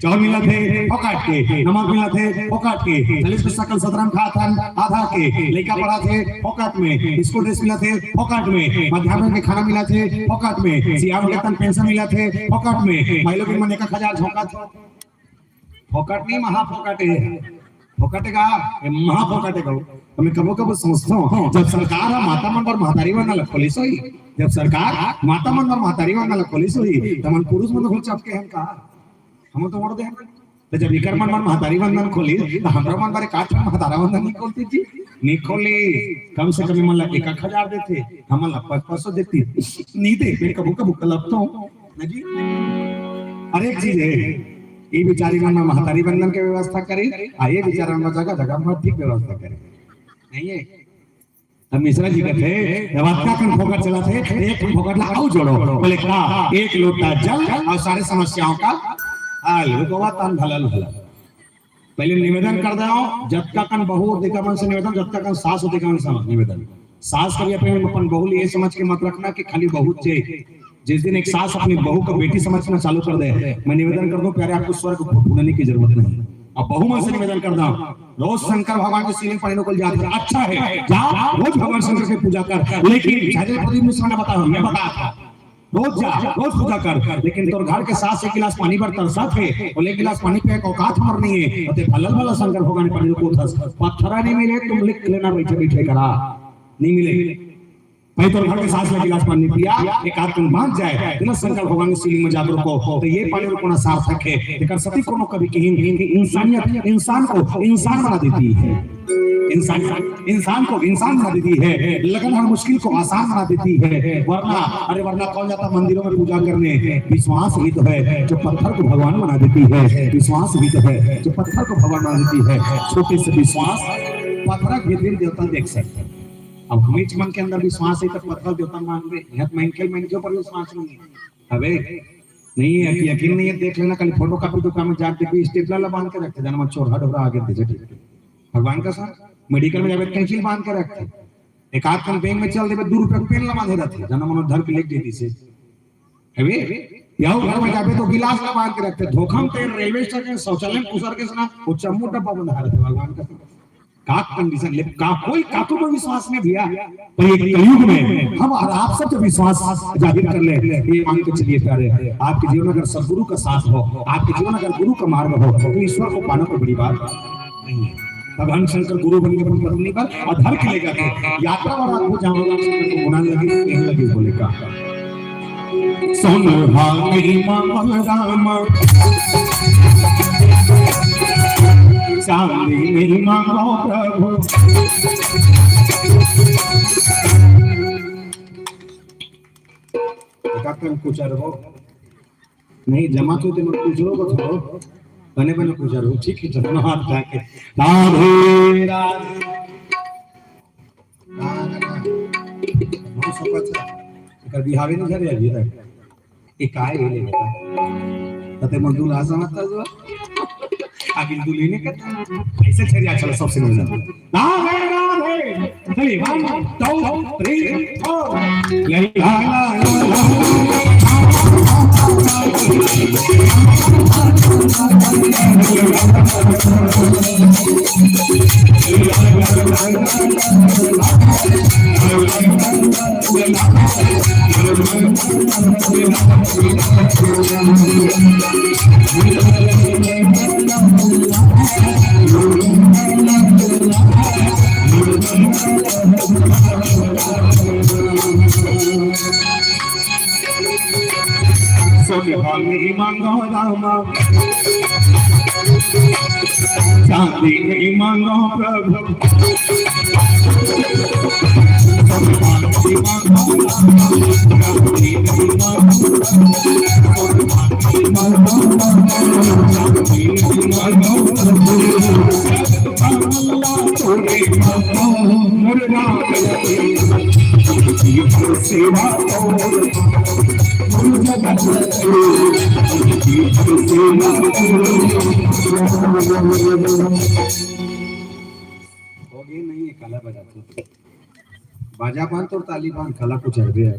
चाउर मिला थे, फोकट के, नमक मिला थे, फोकट के, चालीस के शक्कर सत्रह में खा था, आधा के, लइका पढ़ा थे, फोकट में, स्कूल ड्रेस मिला थे, फोकट में, मध्यान्ह के खाना मिला थे, फोकट में, सियाम के तन पेंशन मिला थे, फोकट में, महिला भी मन एक हजार झोंका था। फोकट नहीं, महा फोकट है। फोकट का, ये महा फोकट है कहूँ। तो मैं कबो कबो सोचता हूँ, जब सरकार ह माता मन बर महतारी वंदना ला खोलिस होही, जब सरकार माता मन बर महतारी वंदना ला खोलिस होही, त मन पुरुष मन तो चपके हैं का? हम तो मोड़ दे हैं। तो जब इकर मन बर महतारी वंदना खोलिस, तो हमरा मन बर एक आठ महतारा वंदना नहीं खोलती जी? नहीं खोली। कम से कम मन ला एक एक हजार देते, हमन ला पाँच पाँच सौ देती। नहीं दे, मैं कबो कबो कलपता हूँ। ना जी? हर एक चीज है। ये बेचारी मन में महतारी वंदन के व्यवस्था करे, आ ये बेचारा मन जगह जगह में ठीक व्यवस्था करे। नहीं है? तब मिश्रा जी कहते, "जब अतका कन फोकट चला थे, एक ठन फोकट ला आऊ जोड़ो।" बोले, "का?" "एक लोटा जल और सारे समस्याओं का हल।" वो गवा तान भलल भलल। पहले निवेदन कर दे हूँ, जतका कन बहू दिखा मन से निवेदन, जतका कन सास दिखा मन से निवेदन। सास कभी अपने, अपन बहू ले ये समझ के मत रखना कि खाली बहू चे। जिस दिन एक सास अपनी बहू को बेटी समझना चालू कर दे, मैं निवेदन कर दूं प्यारे, आपको स्वर्ग भोगने की जरूरत नहीं। अब बहू मन से निवेदन कर दो, रोज शंकर भगवान की शिवलिंग पर इनको जाते, अच्छा है, जा रोज भगवान शंकर की पूजा कर, लेकिन जैसे प्रदीप मिश्रा ने बताया, मैं बताया था, रोज जा, रोज पूजा कर, लेकिन तोर घर के सास एक गिलास पानी बर तरसथे, और एक गिलास पानी पिए के औकात हमर नहीं है, तो ते भलल भला शंकर भगवान पर को थस, पत्थरा नहीं मिले, तुम लिख लेना बैठे बैठे करा, नहीं मिले। भाई, तोर घर के सास एक गिलास पानी पिया, एक आध तुम बांच जाए, बिना शंकर भगवान के शिवलिंग में जाकर को, तो ये पानी रुकना सार्थक है। एकर सती कोनो कभी कहीं कि इंसानियत, इंसान को इंसान बना देती है। इंसान, इंसान को इंसान बना देती है, लगन हर मुश्किल को आसान बना देती है। वरना, अरे वरना कौन जाता मंदिरों में पूजा करने? विश्वास ही तो है जो पत्थर को भगवान बना देती है, विश्वास ही तो है जो पत्थर को भगवान बना देती है। छोटे से विश्वास पत्थर के भीतर देवता देख सकते हैं। अब हमें मन के अंदर विश्वास है तो पत्थर देवता मान रहे हैं, मनखे, मनखे पर विश्वास नहीं है। अबे, नहीं है कि यकीन नहीं है, देख लेना, कल फोटो कॉपी दुकान में जाके देखबे, स्टेपलर ला बांध के रखते, जाना मन चोरहा ढोरा आगे दे जटी। भगवान का साथ मेडिकल में जाबे, कैंची बांध के रखते, एक आध कन बैंक में चल देबे, दू रुपया पेन ला बांधे रखते, जाना मन धर के लेके देती से। अबे, ब्याह घर में जाबे तो गिलास ला बांध के रखते, धोखा में तेल रेलवे स्टेशन शौचालय में घुसर के सना, वो चम्मू डब्बा बंधा रहते, भगवान का साथ। का कंडीशन ले, का कोई काकू पर विश्वास नहीं भैया। तो ये कलयुग में हम और आप सब जब विश्वास जाहिर कर ले, ये मान के चलिए प्यारे, आपके जीवन में अगर सदगुरु का साथ हो, आपके जीवन में अगर गुरु का मार्ग हो, तो ईश्वर को पाना कोई बड़ी बात नहीं है। भगवान शंकर गुरु बन के अपन पत्नी पर और धर के लेकर के यात्रा और आपको जहाँ भगवान शंकर को बुलाने लगे, कहने लगे, बोले का, सोनहा नहीं मांगो रामा, चांदी नहीं मांगो प्रभु। एकाकन कुचरबो। नहीं, जमा तो तुम कुचरो को थोड़ो। बने बने कुचरो, ठीक है, चलो हाथ जाके। राधे, राधे। बहुत सुपर था। एकर बिहावे नहीं करे अभी तक। ये काय है ले बेटा? तते मजदूर आ समझता जो। अभी दुल्हन ने कहता, ऐसे छरिया चलो सबसे मिलना। राधे, राधे। चलिए, one, two, three, four। ला, ला, ला, ला। सोनहानी मांगो रामा, चांदी नहीं मांगो प्रभु। सोनहानी मांगो रामा, चांदी नहीं मांगो प्रभु। सोनहानी मांगो रामा, चांदी नहीं मांगो प्रभु। हो गई नहीं है, काला बजा तू। बाजा बांध और ताली बांध, काला कुछ हर गया।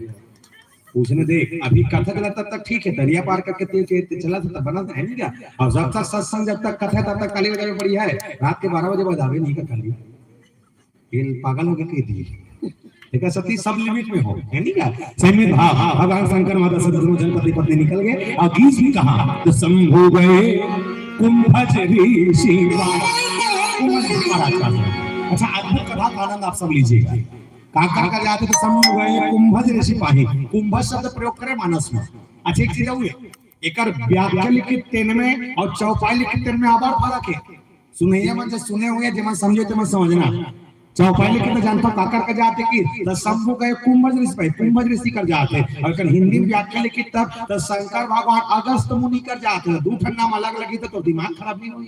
उसने देख, अभी कथा चला तब तक ठीक है, दरिया पार करके तेल के, तेल चला था तब बना था, है नहीं क्या? और जब तक सत्संग, जब तक कथा है, तब तक ताली बजावे बढ़िया है। रात के बारह बजे बजावे नहीं का ताली। ये पागल हो गए कह दिए। देखा सती सब लिमिट में हो, है नहीं क्या? संयमित भाव, हाँ, भगवान शंकर माता सदगुरु जन पति पत्नी निकल गए और गीत भी कहा तो शंभु गए कुंभज ऋषि पाए। कुंभज महाराज का। अच्छा, अद्भुत कथा का आनंद आप सब लीजिएगा। काकर का जाते तो शंभु गए कुंभज ऋषि पाए। कुंभज शब्द प्रयोग करे मानस में। अच्छा, एक चीज और है, एकर व्याख्या लिखित तेन में और चौपाई लिखित तेन में आबार फर्क है। सुनैया मन से सुने हुए, जेमन समझे तेमन समझना। चौपाई लिखित तो जानता हूँ, काकर का जाते की, तो शंभु गए कुंभज ऋषि पाए, कुंभज ऋषि कर जाते। और अगर हिंदी में व्याख्या लिखित तब, तो शंकर भगवान अगस्त मुनि कर जाते। दू ठन नाम अलग लगी तो, तो दिमाग खराब नहीं हुई।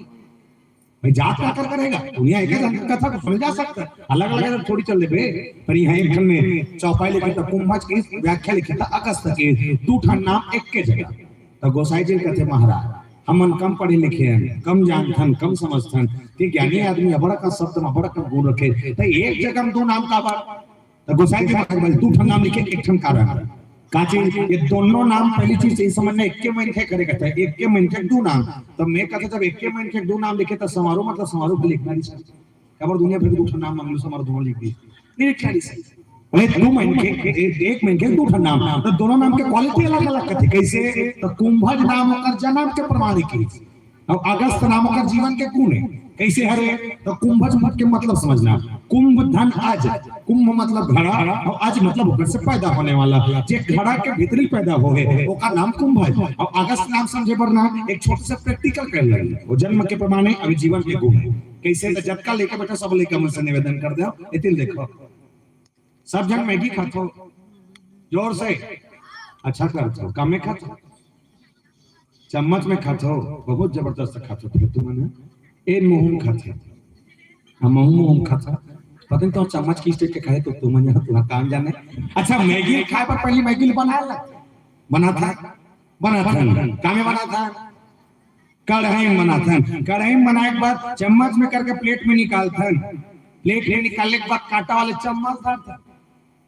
भाई, जात काकर करेगा? दुनिया एक ही कथा को समझा सकता है, अलग अलग थोड़ी चल देबे। पर यहाँ एक ठन में चौपाई लिखित तो कुंभज की व्याख्या लिखित तो अगस्त के, दू ठन नाम एक के जगह। तो गोसाई जी कहते, महाराज, हमन कम पढ़े लिखे हैं, कम जानथन, कम समझथन, कि ज्ञानी आदमी अबड़ का शब्द में अबड़ का गुण रखे, तो एक जगह में दो नाम का बार। तो गोसाई जी महाराज बोले, दू ठन नाम लिखे, एक ठन कारण। का चीज? ये दोनों नाम, पहली चीज ये समझना, एक के मन के करे कहता है, एक के मन के दू नाम। तो मैं कहता, जब एक के मन के दू नाम लिखे, तो समारोह मतलब समारोह को लिखना नहीं चाहिए। काबर दुनिया भर के दू ठन नाम मांग लो, समारोह दोनों लिख दी, नहीं लिखना नहीं चाहिए। अरे दू मन के, एक, एक मन के दू ठन नाम, तो दोनों नाम के क्वालिटी अलग अलग कथे। कैसे? तो कुंभज नाम ओकर जन्म के प्रमाण की, और अगस्त नाम ओकर जीवन के गुण है। कैसे हरे? तो कुंभज के मतलब समझना, कुंभ धन अज, कुंभ मतलब घड़ा और अज मतलब ओकर से पैदा होने वाला, जे घड़ा के भीतरी पैदा हो है, ओकर नाम कुंभज। और अगस्त नाम समझे बर ना एक छोटे से प्रैक्टिकल कर लगे। वो जन्म के प्रमाण है, अभी जीवन के गुण है। कैसे? तो जतका लेके बैठा सब लेके मन से निवेदन कर दो, एतिल देखो, सब झन मैगी खाथो जोर से, अच्छा करथो, कमे खाथो, चम्मच में खाथो, बहुत जबरदस्त खाथो। फिर तुमन ए मुंह में खाथो, हम मुंह मुंह में खाथो, पता नहीं तो चम्मच किस टाइप के खाए, तो तुमन जानो, तुम्हारा काम जाने। अच्छा, मैगी खाए पर पहली मैगी बना ला, बना था, बना था, कामे बना था, कढ़ाई में बनाथन। कढ़ाई में बनाए के बाद चम्मच में करके प्लेट में निकालथन। प्लेट में निकालने के बाद कांटा वाले चम्मच धरथन।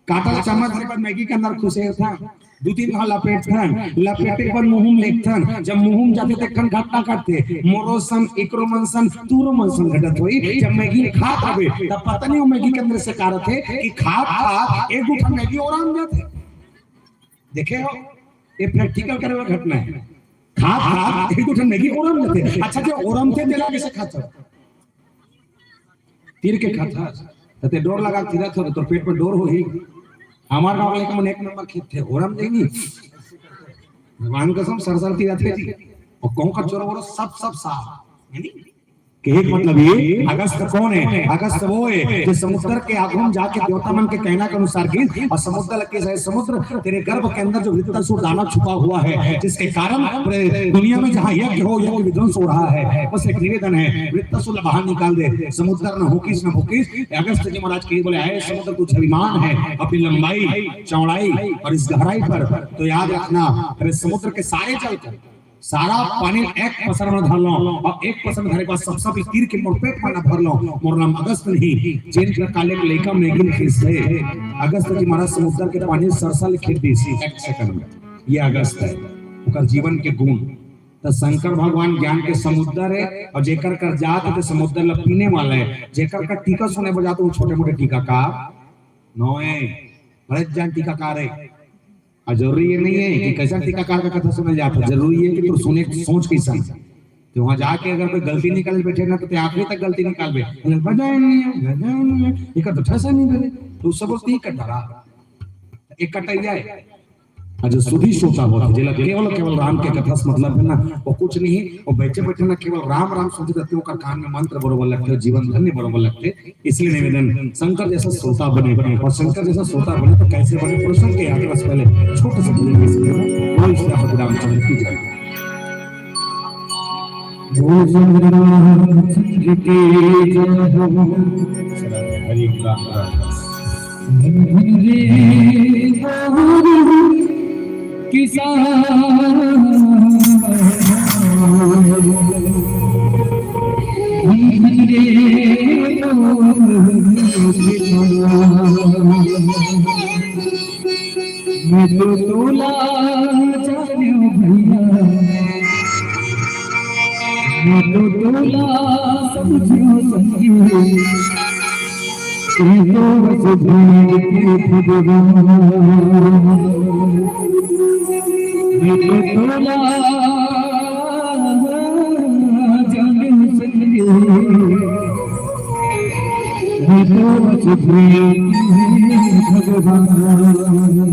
कांटा वाले चम्मच धरे के बाद मैगी के अंदर खुसेरथन। दू तीन घाव लपेटथन। लपेटे के बाद मुंह में लेथन। जब मुंह में जाथे, त एक ठन घटना घटथे। मोरो सन, एकरो मन सन, तोरो मन सन घटत होही। जब मैगी खात हवे, तब पता नहीं वो मैगी के अंदर से का रथे कि खात खात एक दू ठन मैगी ओराम जाथे। देखे हो, ये प्रैक्टिकल करे वाला घटना है। खात खात एक दू ठन मैगी ओरम लेथे। अच्छा, जो ओरम थे, तेला कैसे खात हो? तीर के खात हस। त ते डोर लगा के तीरत हो, तोर पेट में डोर होही। हमार गांव वाले के मन एक नंबर खेत थे, ओरम देनी। भगवान कसम, सर सर तीरत थे जी। और कहूं का चोर वोर सब, सब साफ। है नी? के एक मतलब ये, अगस्त कौन है? अगस्त वो है जो समुद्र के आगू में जाके देवता मन के कहना के अनुसार गिस, और समुद्र लग के, समुद्र, तेरे गर्भ के अंदर जो वृत्तासुर दानव छुपा हुआ है, जिसके कारण पूरे दुनिया में जहाँ यज्ञ हो, यज्ञ विध्वंस हो रहा है, बस एक निवेदन है, वृत्तासुर ला बाहर निकाल दे। समुद्र न होकिस न भोकिस। अगस्त जी महाराज के बोले, आए समुद्र, तू अभिमान है अपनी लंबाई, चौड़ाई और इस गहराई पर, तो याद रखना, अरे समुद्र के सारे जल को, सारा पानी एक पसर में धर लो, और एक पसर में धरे के बाद सब, सब तीर के मोर पेट में ना भर लो। मोर नाम अगस्त नहीं, जेन प्रकार ले लइका में गिन खींच दे। अगस्त जी महाराज समुद्र के पानी सरसा ले खींच दी एक सेकंड में। ये अगस्त है, ओकर जीवन के गुण। तो शंकर भगवान ज्ञान के समुद्र है, और जेकर कर जात है तो समुद्र ला पीने वाला है। जेकर का टीका सुने बजाते, वो छोटे मोटे टीकाकार नोए, बड़े जान टीकाकार है। और जरूरी ये नहीं है कि कैसा टीकाकार का कथा सुने जाता, जरूरी है कि तू सुने, सोच कैसा है। तो वहां जाके अगर कोई गलती निकाल बैठे ना, तो ते आखिरी तक गलती निकालबे। "अरे, बजाए नहीं है, बजाए नहीं है, एकर तो ठसे नहीं करे।" तो सब बोलते ही कटरा, एक कटैया है। और जो सुधी श्रोता होता है, जेला केवल, केवल राम के कथा से मतलब है ना, वो कुछ नहीं, वो बैठे बैठे ना केवल राम राम सुनते रहते, ओकर कान में मंत्र बरोबर लगते, जीवन धन्य बरोबर लगते। इसलिए निवेदन, शंकर जैसा श्रोता बने, और शंकर जैसा श्रोता बने तो कैसे बने, प्रसंग के यात्रा से पहले छोटे से भजन की सेवा, बोल श्री रामचंद्र की जय। बोल श्री रामचंद्र की जय हो। हरि ओम राम राम। धन धन रे मोर किसान, धन धन रे मोर किसान। मैं तो तोला जान्यों भैया, मैं तो तोला समझ्यों संगी, तू तो बस भेद के भगवान। मैं तो तोला जान्यों संगी, मैं तो बस भेद के भगवान।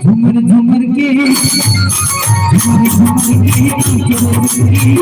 झुमर झुमर के, झुमर झुमर के,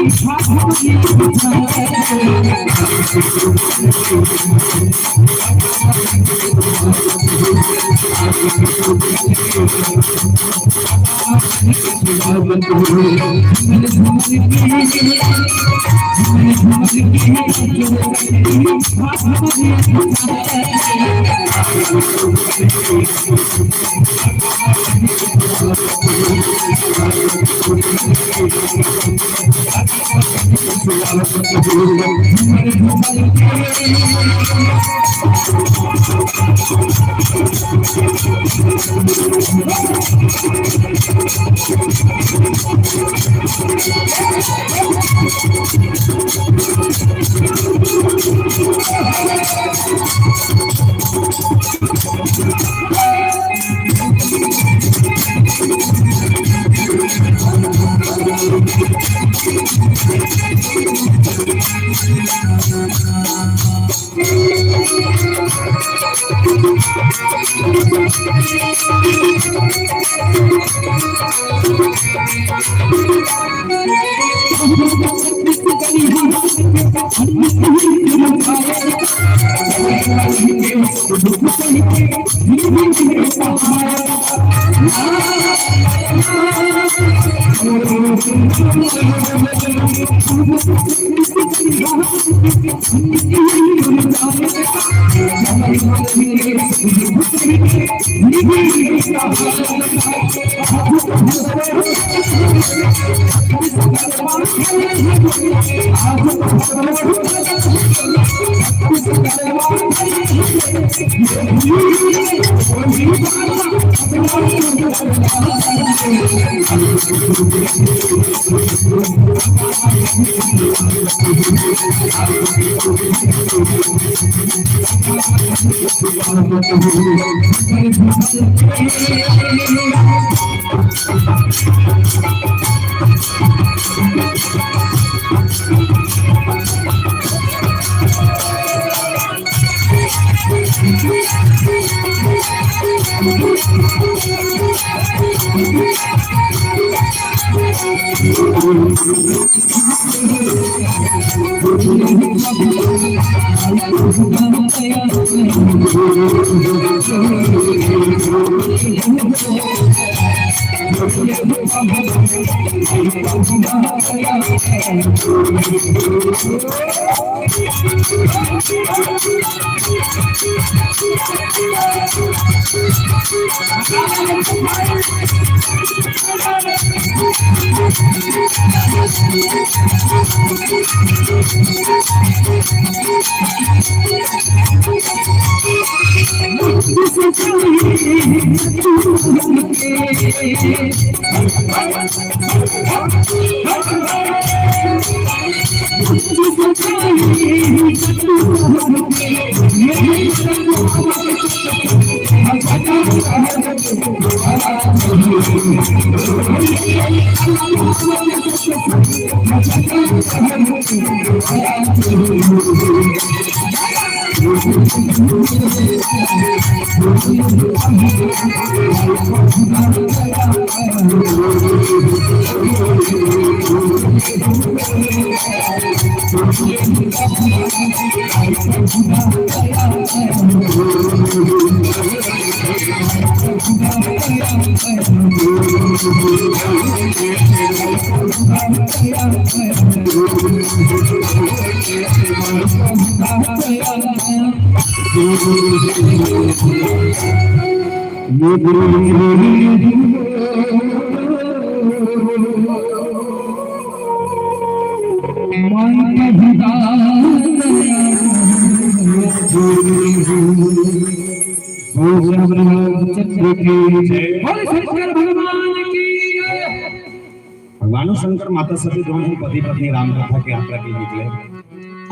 भगवान शंकर माता सती दोनों पति पत्नी राम कथा के यात्रा के निकले।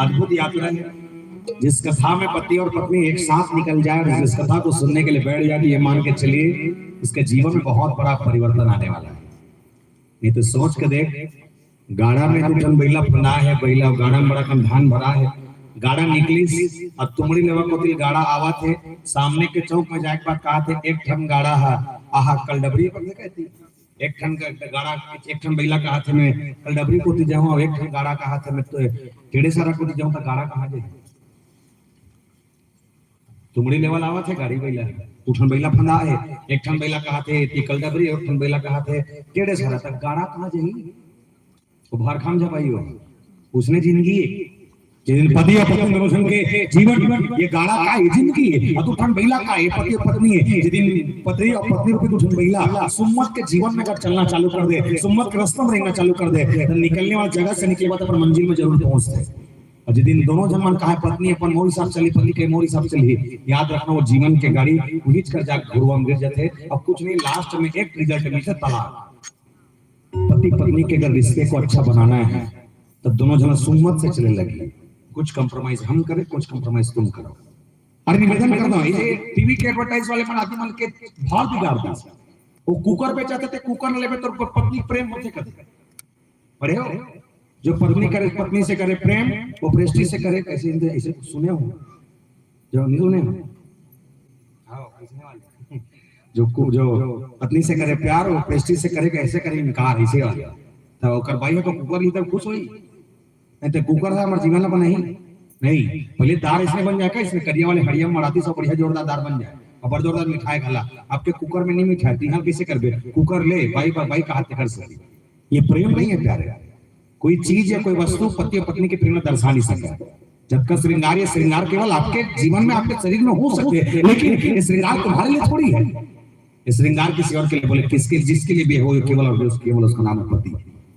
अद्भुत यात्रा है। जिस कथा में पति और पत्नी एक साथ निकल जाए और जिस कथा को सुनने के लिए बैठ जाए, ये मान के चलिए, उसके जीवन में बहुत बड़ा परिवर्तन आने वाला है। नहीं तो सोच के देख, गाड़ा में दू ठन बइला फंदा है, बइला गाड़ा में बड़ा कन धान भरा है, गाड़ा निकलिस, अब तुमड़ी लेवा कोती गाड़ा आवत है, सामने के चौक में जाए के बाद कहा थे, एक ठन गाड़ा है, आहा, कल डबरी पर कहती, एक ठन ग-, गाड़ा, एक ठन बइला कहा थे, मैं कल डबरी कोती जाऊँ, और एक ठन गाड़ा कहा थे, मैं तो टेढ़े सारा कोती जाऊँ, तो गाड़ा कहाँ जाए? तुमड़ी लेवल आवत है गाड़ी बइला, दू ठन बइला फंदा है, एक ठन बइला कहा थे, ती कल डबरी, एक ठन बइला कहा थे, टेढ़े सारा, तक गाड़ा कहाँ जाही? वो भार खाम जपाई हो। उसने जिंदगी है। जिन पति और पत्नी दोनों जन के जीवन, ये गाड़ा का है, जिंदगी है। और दू ठन बइला का है, पति और पत्नी है। जिन पति और पत्नी रूपी दू ठन बइला सुम्मत के जीवन में अगर चलना चालू कर दे, सुम्मत के रास्ता में रहना चालू कर दे, तो निकलने वाला जगह से निकले बाद अपन मंजिल में जरूर पहुंचते। और जिस दिन दोनों जन मन कहा, पत्नी अपन मोर हिसाब चली, पति के मोर हिसाब चली, याद रखना, वो जीवन के गाड़ी उहिच कर जा घुरुआ में गिर जाते। और कुछ नहीं, लास्ट में एक रिजल्ट मिलते, तलाक। पति पत्नी के अगर रिश्ते को अच्छा बनाना है, तो दोनों जन सुम्मत से चले लगी। कुछ कॉम्प्रोमाइज हम करें, कुछ कॉम्प्रोमाइज तुम करो। अरे, निवेदन करता हूँ, ये टीवी के एडवर्टाइज वाले मन आदमी मन के भाव बिगाड़ दी। वो कुकर बेचाते थे, कुकर न लेबे तो पत्नी प्रेम होते कभी। पढ़े हो? जो पत्नी करे, पत्नी से करे प्रेम, वो प्रेस्टीज से करे, कैसे इनके, ऐसे सुने हो? जो नहीं सुने हो? हाँ, ऐसे वाले। जो कु-, जो पत्नी से करे प्यार, वो प्रेस्टीज से करे, कैसे करे इनकार, ऐसे वाले। तो ओकर भाई हो तो कुकर ही तो खुश होई। नहीं तो कुकर है हमारे जीवन में नहीं। नहीं, पहले दार इसने बन जाए का, इसने करिया वाले हड़िया में मड़ाती सब बढ़िया जोरदार दार बन जाए। और बड़ जोरदार मिठाई खाला, आपके कुकर में नहीं मिठाई, तो यहाँ कैसे करबे? कुकर ले, बाई, बाई, बाई का हाथ कर सके। ये प्रेम नहीं है प्यारे। कोई चीज या कोई वस्तु पति और पत्नी के प्रेम में दर्शा नहीं सकता। जब का श्रृंगार, ये श्रृंगार केवल आपके जीवन में, आपके शरीर में हो सकते हैं, लेकिन ये श्रृंगार तुम्हारे लिए थोड़ी है। ये श्रृंगार किसी और के लिए बोले, किसके, जिसके लिए भी हो, केवल और केवल उसका नाम है पति।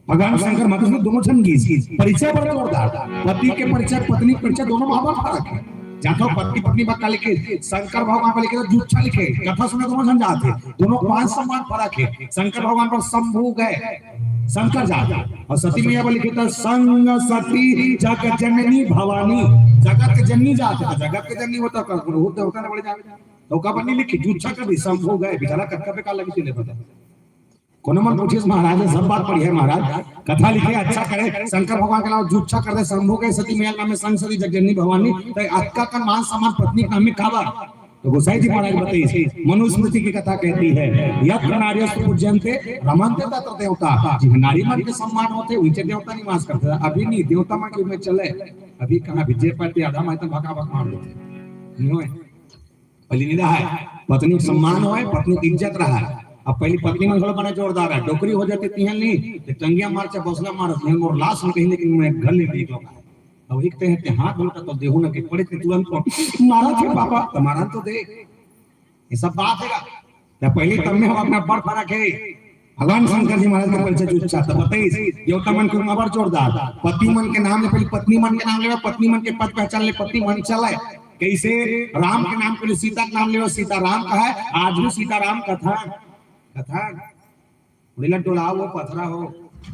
भगवान शंकर महादेव ने दोनों जन की परिचय बड़ा जोरदार। पति के परिचय, पत्नी के परिचय, दोनों में बहुत फर्क है। जातो पति पत्नी बा काले के शंकर भगवान पर लिखे, जूठा लिखे, कथा सुने दोनों जन जाते, दोनों मान सम्मान फर्क है। शंकर भगवान पर शंभु गए, शंकर जात। अउ सती मैया बर लिखे त संग सती जग जननी भवानी। जगत के जननी जात हे, जगत के जननी होता का, वो देवता ने बड़े जात। तो का बनी लिखी, जुच्छा कर दी, शंभू गए, बेचारा कतका बेकार लगी चले बता। कोनो मन पूछिस महाराज, सब बात बढ़िया हे महाराज, कथा लिखे अच्छा करे, शंकर भगवान के नाम जुच्छा कर दे, शंभू गए, सती मैया नाम में संग सती जग जननी भवानी, तो अतका का मान सम्मान पत्नी के नाम में काबर? तो गोसाई जी महाराज बताइस, मनुस्मृति की कथा कहती है, यत्र नार्यस्तु पूज्यन्ते रमन्ते तत्र देवता। जी हाँ, नारी मन के सम्मान होथे, उंचे देवता निवास करथे। अभी नहीं, देवता मन के में चले, अभी कहाँ, अभी जे पाते आधा माइतन भका भक मार देथे। नहीं होय? पहली नहीं रहा है, पत्नी के सम्मान होय, पत्नी के इज्जत रहा है। अब पहली पत्नी मन घलो बड़ा जोरदार है, डोकरी हो जाते तिहन नहीं, तो टंगिया मार चाहे बौसला मार, तिहन मोर लाश में कहीं, लेकिन मैं घर ले निकलो। अब एक ते हैं, ते हाथ उल्टा तो देहू ना के पड़े थे तुरंत को, मारा थे बाबा, तुम्हारा तो दे। ये सब बात है का? तो पहले तब में हम अपना बड़ फर्क है। भगवान शंकर जी महाराज के परिचय जो चाहता बताइए, देवता मन के ऊपर जोरदार। पति मन के नाम ले, पहले पत्नी मन के नाम ले, पत्नी मन के पद पहचान ले, पत्नी मन चले। कैसे? राम के नाम के लिए सीता के नाम ले, सीता राम का है, आज भी सीता राम कथा, कथा उड़ीला टोला हो, पथरा हो,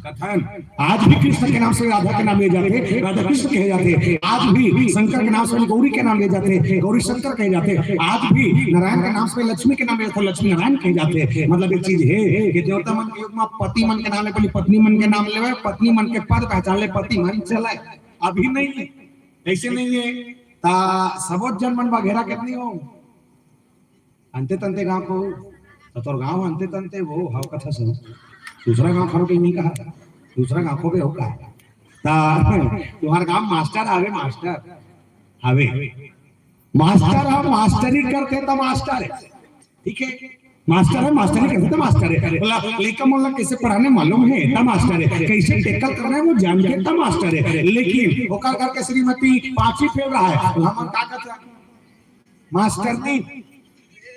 कथन। आज भी कृष्ण के नाम से राधा के नाम ले जाते, राधा कृष्ण कहे जाते। आज भी शंकर के नाम से गौरी के नाम ले जाते, गौरी शंकर कहे जाते। आज भी नारायण के नाम से लक्ष्मी के नाम ले जाते, लक्ष्मी नारायण कहे जाते। मतलब एक चीज है कि देवता मन के युग में पति मन के नाम ले, पहले पत्नी मन के नाम ले, पत्नी मन के पद पहचान ले, पति मन चले। अभी नहीं है, ऐसे नहीं है। ता सबोत जन मन बघेरा कितनी हो, अंते तंते गांव को, तो तोर गांव अंते तंते वो हव कथा सुन। दूसरा गांव खरो के नहीं कहा, दूसरा गांव को भी हो कहा। ता तुम्हार गांव मास्टर आवे, मास्टर आवे। मास्टर है, मास्टरी करते तो मास्टर है, ठीक है? मास्टर है, मास्टरी करते तो मास्टर है। बोला, लइका मन ला कैसे पढ़ाने मालूम है, तब मास्टर है। कैसे टैकल करना है, वो जान के तब मास्टर है। लेकिन ओकर घर के श्रीमती पांचवी फेल रहा है, तो हमन का कहते हैं? मास्टर नहीं,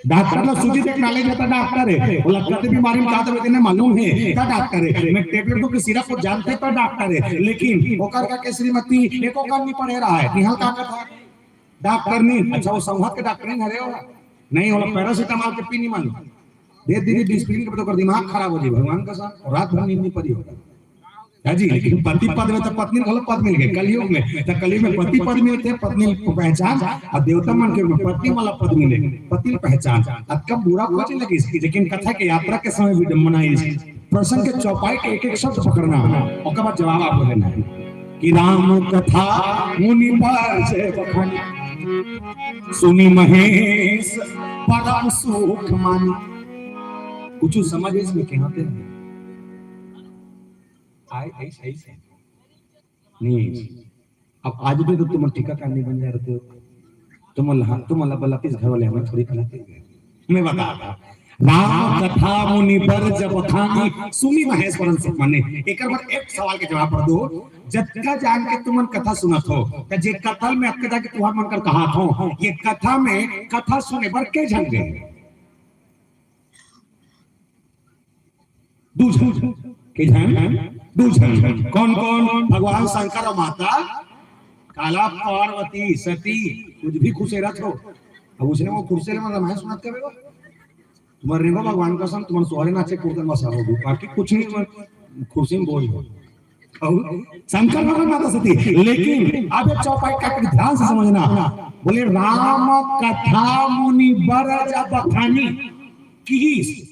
डॉक्टर ला सूजी देख नाले जाता डॉक्टर है। बोला, कते बीमारी में का दवाई देना मालूम है, ता डॉक्टर है। मैं टेबलेट को सिरप को जानते तो डॉक्टर है। लेकिन ओकर घर के श्रीमती एको काम नहीं पढ़े रहा है, निहाल का कहता है? डॉक्टर नहीं। अच्छा, वो संघत के डॉक्टर नहीं हरे हो? नहीं, बोला, पैरासिटामोल के पी नहीं मालूम। दे दीदी डिस्प्लिन के तो कर दिमाग खराब हो जाए, भगवान का साथ रात भर नींद नहीं पड़ी होगा। है जी, लेकिन पति पद में तो पत्नी वाला पद मिल गए कलयुग में। तो कलयुग में पति पद मिलते, पत्नी को पहचान, और देवता मन के में पत्नी वाला पद मिले, पति पहचान। अब कब बुरा खोजे लगी इसकी, लेकिन कथा के यात्रा के समय विडम्बना है इस प्रसंग के चौपाई के एक एक शब्द पकड़ना, ओकर बाद जवाब आपको देना है कि राम कथा मुनि पर जय बखानी, सुनी महेश परम सुख मानी। कुछ समझ इसमें कहते हैं? आई, आई, सही से। नहीं। अब आज भी तो तुम टीकाकार नहीं बन जा रहे हो। तुम ला-, तुम ला बलातीस घर वाले हमें थोड़ी खिलाते हैं। मैं बता रहा। राम कथा मुनि बर जब बखानी, सुनी महेश परम सुख मानी। एकर बर एक सवाल के जवाब भर दो। जतका जान के तुमन कथा सुनत हो, त जे कथा में अतका जाके तुहार मन कर कहात हो, ये कथा में कथा सुने बर के झन गए? दू झन। के झन? दू झन। कौन कौन? भगवान शंकर और माता काला पार्वती, सती, कुछ भी खुसेरत हो। अब उसने वो खुर्से ले मतलब मैं सुनत कबे वो। तुम्हारे रेंगो भगवान कसम, तुम्हारे सोहरे नाचे कुर्तन बसा हो, बाकी कुछ नहीं, तुम्हारे खुर्सी में बोझ हो। और शंकर भगवान माता सती, लेकिन अब एक चौपाई का ध्यान से समझना। बोले, राम कथा मुनि बर जब बखानी, किहिस।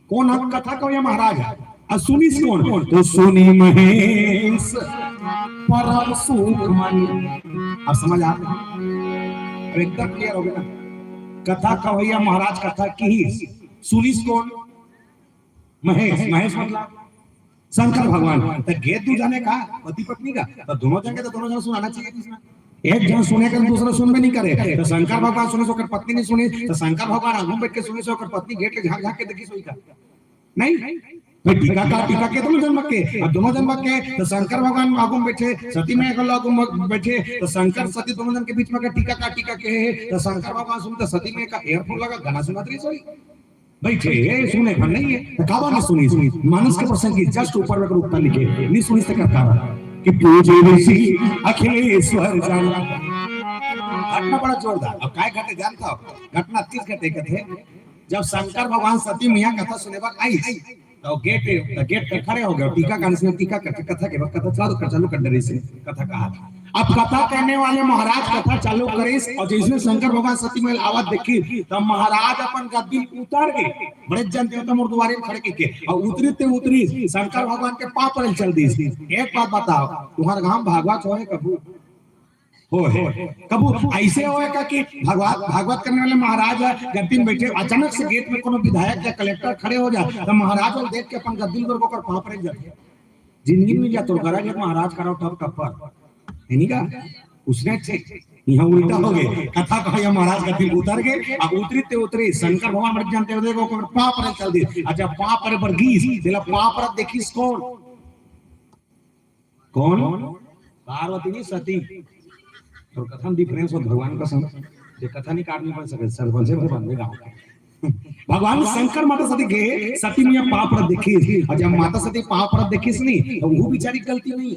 कौन ह कथा कहे महाराज? अउ सुनिस कौन? तो सुनी महेश परम सुख मानी। अब समझ आ गया? अब एकदम क्लियर हो गया ना? कथा कवैया महाराज कथा किहिस, सुनिस कौन? महेश। महेश मतलब शंकर भगवान। तो गे दू जने का, पति पत्नी का, तो दोनों जन के तो दोनों जन सुनाना चाहिए इसमें। एक जन सुने के दूसरा सुनबे नहीं करे, तो शंकर भगवान सुने से ओकर पत्नी नहीं सुनी, तो शंकर भगवान आगू में बैठ के सुने से ओकर पत्नी गेट के झांक झांक के देखी सोई का? नहीं। भाई टीका का, टीका के दोनों जन के, अब दोनों जन के, तो शंकर भगवान आगू में बैठे, सती में आगू में बैठे, तो शंकर सती दोनों जन के बीच में का टीका का, टीका के है, तो शंकर भगवान सुनते सती में का ईयरफोन लगा गाना सुना रही सोई। बैठे, ए, सुने भर नहीं है, तो काबा नहीं सुनी, सुनी। मानस के प्रसंग की just ऊपर में अगर उत्तर लिखे, नहीं सुनी से कर कारण कि पूजे ऋषि अखिलेश्वर जान। घटना बड़ा जोरदार। अब काय घटे जानता हो? घटना तीस घटे के थे, जब शंकर भगवान सती मैया कथा सुने बर आई, तो गेट, तो गेट पे खड़े हो गए, टीका कर, इसने टीका करके कथा के बाद कथा चालू कर, चालू कर दे रही से कथा कहा। अब कथा कहने वाले महाराज कथा चालू करिस और जैसे शंकर भगवान सती में आवत देखी, तब महाराज अपन गद्दी उतर गए, बड़े जन देवता मोर दुआरे में खड़े के, और उतरी ते उतरी शंकर भगवान के पाँव पर चल दी। एक बात बताओ, तुम्हारे गांव भागवत होए कभू? होए। कभू ऐसे होए का कि भागवत, भागवत करने वाले महाराज गद्दी में बैठे, अचानक से गेट में कोनो विधायक या कलेक्टर खड़े हो जाए, तो महाराज वो देख के अपन गद्दी पर ओकर पाँव पर जाते। जिंदगी में जा तो करा के महाराज करो टप टप पर, है नहीं का? उसने अच्छे, यहाँ उल्टा हो गए। कथा कहा, यह महाराज गद्दी उतर गए, अब उतरी ते उतरी शंकर भगवान बड़े जानते हो, देखो ओकर पाँव पर चल दी। अच्छा, पाँव पर बरगीस, तेला पाँव पर देखिस कौन? कौन? पार्वती नहीं, सती। और कथा में डिफरेंस हो भगवान कसम, ये कथा नहीं काटनी पड़ सके, सरपंच से भगवान दे गाँव। भगवान शंकर माता सती के, सती मैया पाँव पर देखिस, और जब माता सती पाँव पर देखिस नहीं, तो वो बेचारी गलती नहीं।